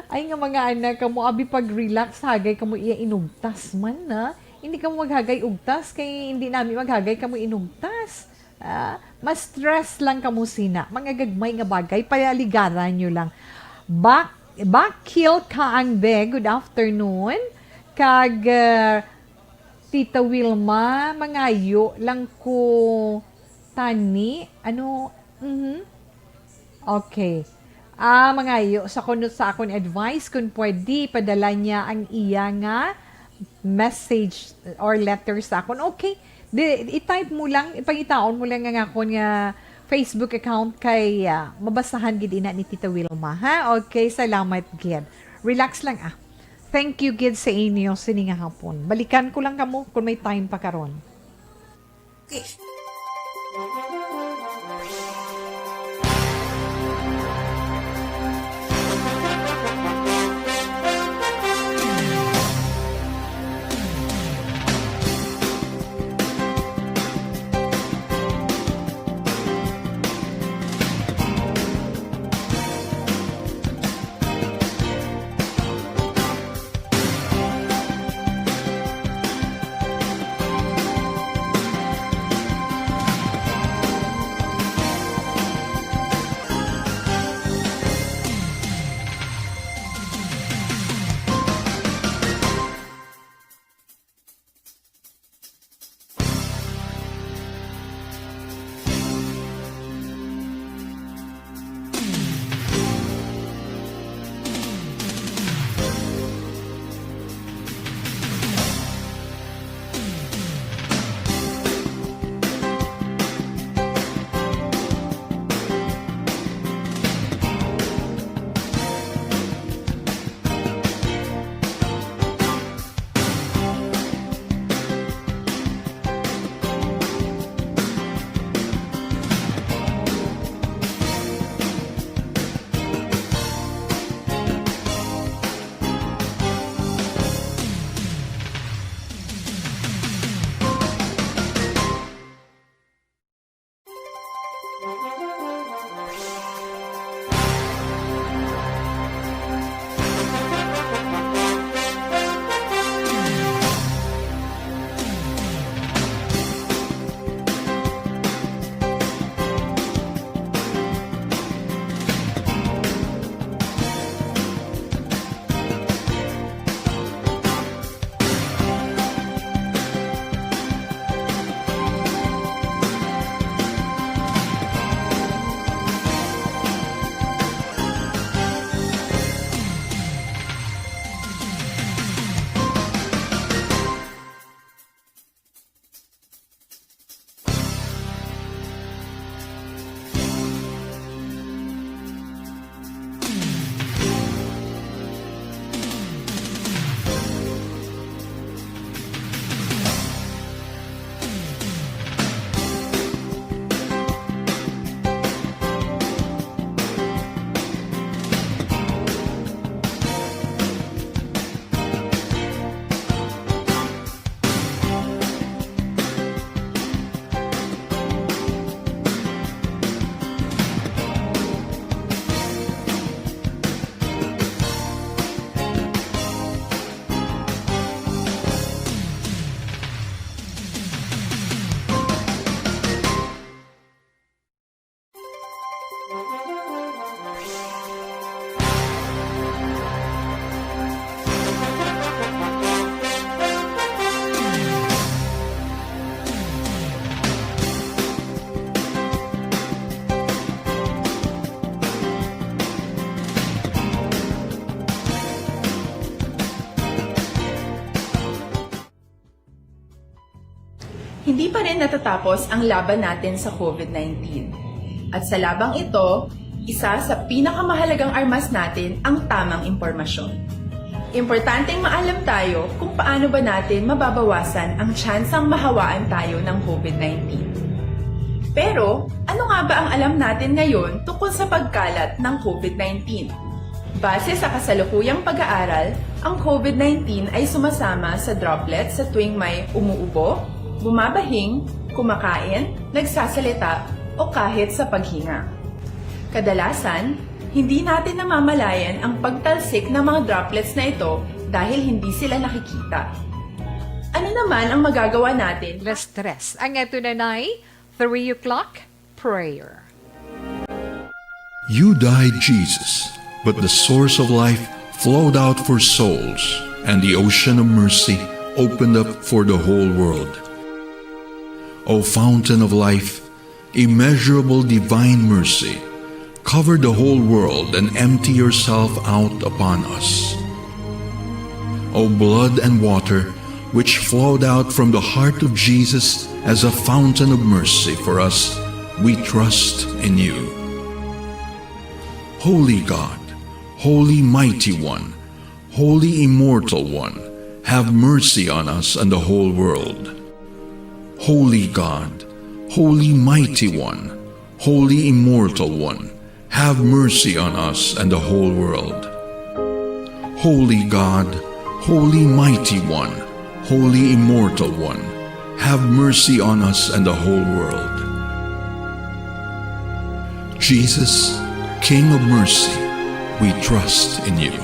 Ay nga mga anak, kamo abi pag-relax, hagay kamo iya inugtas man, na. Hindi kamo maghagay ugtas, kay hindi nami maghagay kamo inugtas. Ah, mas stress lang kamo sina. Mga gagmay nga bagay, paligaran nyo lang. Back, Bakil Kaangbe, good afternoon. Kag, ah, Tita Wilma, mangayo lang ko tani. Ano? Mhm. Okay. Ah, mangayo sa kuno sa akon advice, kung pwede, padala niya ang iya nga message or letter sa akon. Okay. Di, i-type mo lang, ipangitaon mo lang ang akon nga Facebook account kay, ah, mabasahan gid ina ni Tita Wilma, ha? Okay, salamat gid. Relax lang, ah. Thank you gid sa inyo sini nga hapon. Balikan ko lang kamo kung may time pa karon. Hindi pa rin natatapos ang laban natin sa COVID nineteen. At sa labang ito, isa sa pinakamahalagang armas natin ang tamang impormasyon. Importanteng maalam tayo kung paano ba natin mababawasan ang tsansang mahawaan tayo ng COVID nineteen. Pero, ano nga ba ang alam natin ngayon tungkol sa pagkalat ng COVID nineteen? Base sa kasalukuyang pag-aaral, ang COVID nineteen ay sumasama sa droplets sa tuwing may umuubo, bumabahing, kumakain, nagsasalita, o kahit sa paghinga. Kadalasan, hindi natin namamalayan ang pagtalsik ng mga droplets na ito dahil hindi sila nakikita. Ano naman ang magagawa natin? Alas tres. Ang ato na nay three o'clock prayer. You died, Jesus, but the source of life flowed out for souls, and the ocean of mercy opened up for the whole world. O fountain of life, immeasurable divine mercy, cover the whole world and empty yourself out upon us. O blood and water, which flowed out from the heart of Jesus as a fountain of mercy for us, we trust in you. Holy God, Holy Mighty One, Holy Immortal One, have mercy on us and the whole world. Holy God, Holy Mighty One, Holy Immortal One, have mercy on us and the whole world. Holy God, Holy Mighty One, Holy Immortal One, have mercy on us and the whole world. Jesus, King of mercy, we trust in you.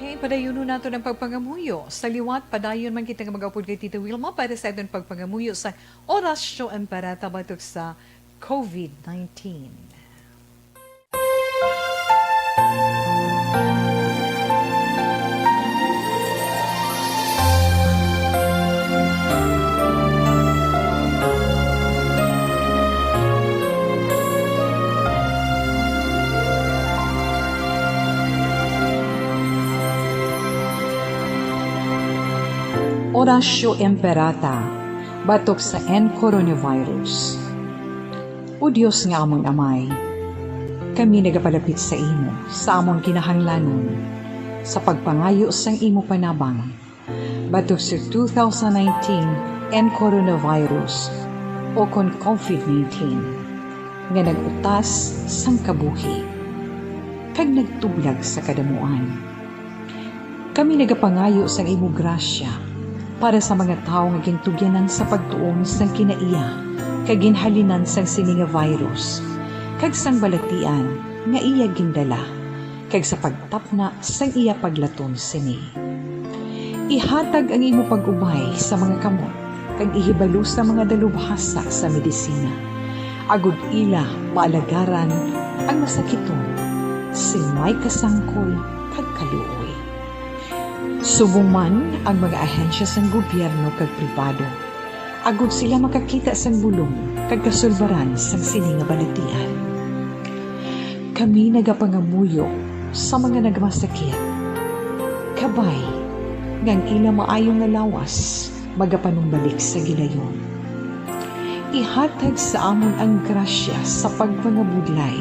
Okay, padayunon nato ang pagpangamuyo. Sa liwat, padayon man kita nga mag-upod kay Tita Wilma para sa aton pagpangamuyo sa Orasyo Imperata batok sa COVID nineteen. Orasyo Imperata batok sa N coronavirus. O Dios nga amon Amay, kami nagapalapit sa imo sa amon kinahanglanon sa pagpangayo sang imo panabang batok sa two thousand nineteen N coronavirus o kon COVID nineteen nga nag-utas sang kabuhi kag nagtublag sa kadamuan. Kami nagapangayo sang imo grasya para sa mga tawo nga gintugyanan sa pagtuon sang kinaiya kag ginhalinan sang sini nga virus kag sang balatian nga iya gindala, kag sa pagtapna sang iya paglaton sini. Ihatag ang imo pag-ubay sa mga kamot kag ihibalo sa mga dalubhasa sa medisina, agod ila maalagaran ang masakiton sing may kasangkol kag kaluoy. Subong man ang mga ahensya sang gobyerno kag pribado, agod sila makakita sang bulong kag kasulbaran sang sini nga balatian. Kami nagapangamuyo sa mga nagamasakit, kabay nga ang ila maayo nga lawas magapanumbalik sa gilayon. Ihatag sa amon ang grasya sa pagpangabudlay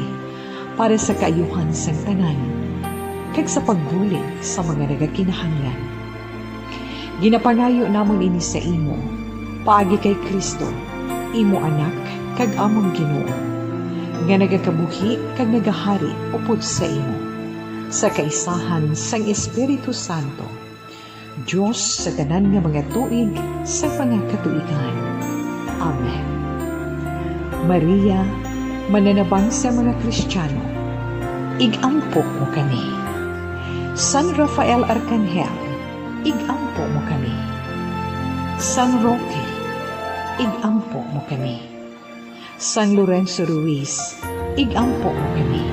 para sa kaayuhan sang tanan, kag sa pagbulig sa mga nagakinahanglan. Ginapangayo namon ini sa imo, paagi kay Cristo, imo Anak kag amon Ginoo, nga nagakabuhi kag nagahari upod sa imo, sa kaisahan sang Espiritu Santo, Dios sa tanan nga mga tuig sa mga katuigan. Amen. Maria, mananabang sa mga Kristiyano, ig-ampo mo kami. San Rafael Arkanghel, ig-ampo mo kami. San Roque, ig-ampo mo kami. San Lorenzo Ruiz, ig-ampo mo kami.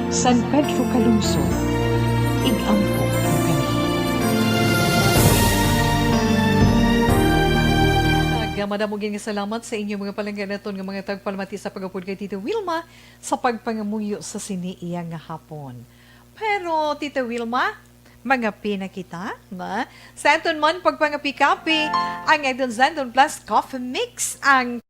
San Pedro Calungsod, ig-ampo mo kami. Kag Madamo gid nga salamat sa inyo mga palangga naton nga mga tagpalamati sa pag-upod kay Tita Wilma sa pagpangamuyo sa sini iya nga hapon. Pero, Tita Wilma, mangapi na kita, na? Sa aton man pagpangapi-kapi, ang aton Xanthone Plus Coffee Mix, ang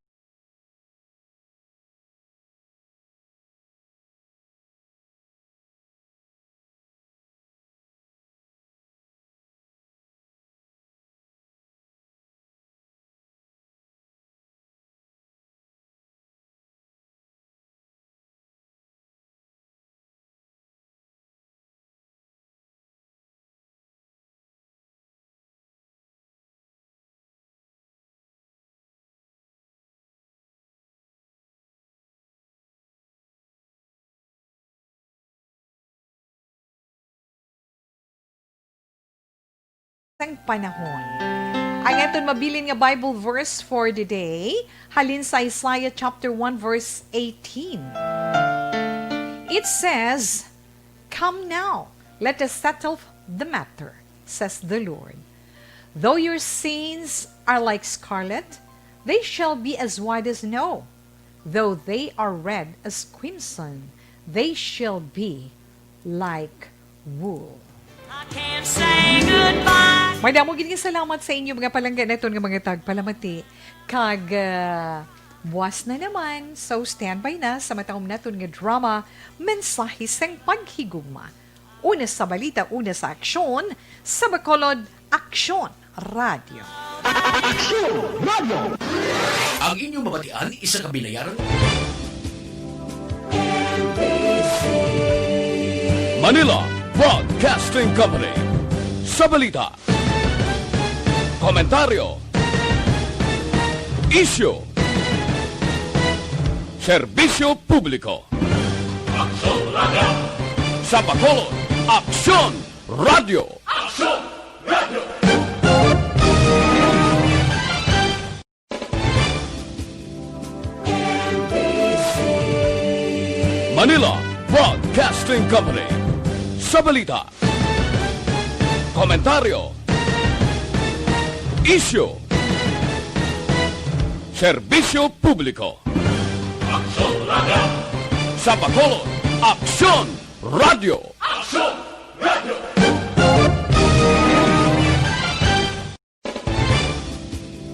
sang panahon. Ang aton mabilin nga Bible verse for the day, halin sa Isaiah chapter one, verse eighteen. It says, "Come now, let us settle the matter, says the Lord. Though your sins are like scarlet, they shall be as white as snow. Though they are red as crimson, they shall be like wool." I can't say goodbye. Madamo gid nga salamat sa inyo mga palangga naton nga mga tagpalamati. Kag, ah, buwas na naman, so standby na sa matahom naton nga drama, Mensahe sang Paghigugma. Una sa balita, una sa aksyon, sa Bacolod, Aksyon Radio. Aksyon Radio. Ang inyong mabatian, isa ka binayaran. Manila Broadcasting Company. Sa balita, komentaryo, isyu, serbisyo publiko. Aksyon Radio. Sa Bacolod, Aksyon Radio. Aksyon Radio. Manila Broadcasting Company. Sa balita, komentaryo, isyu, serbisyo publiko. Aksyon Radio. Sa Bacolod, Aksyon Radio. Aksyon Radio.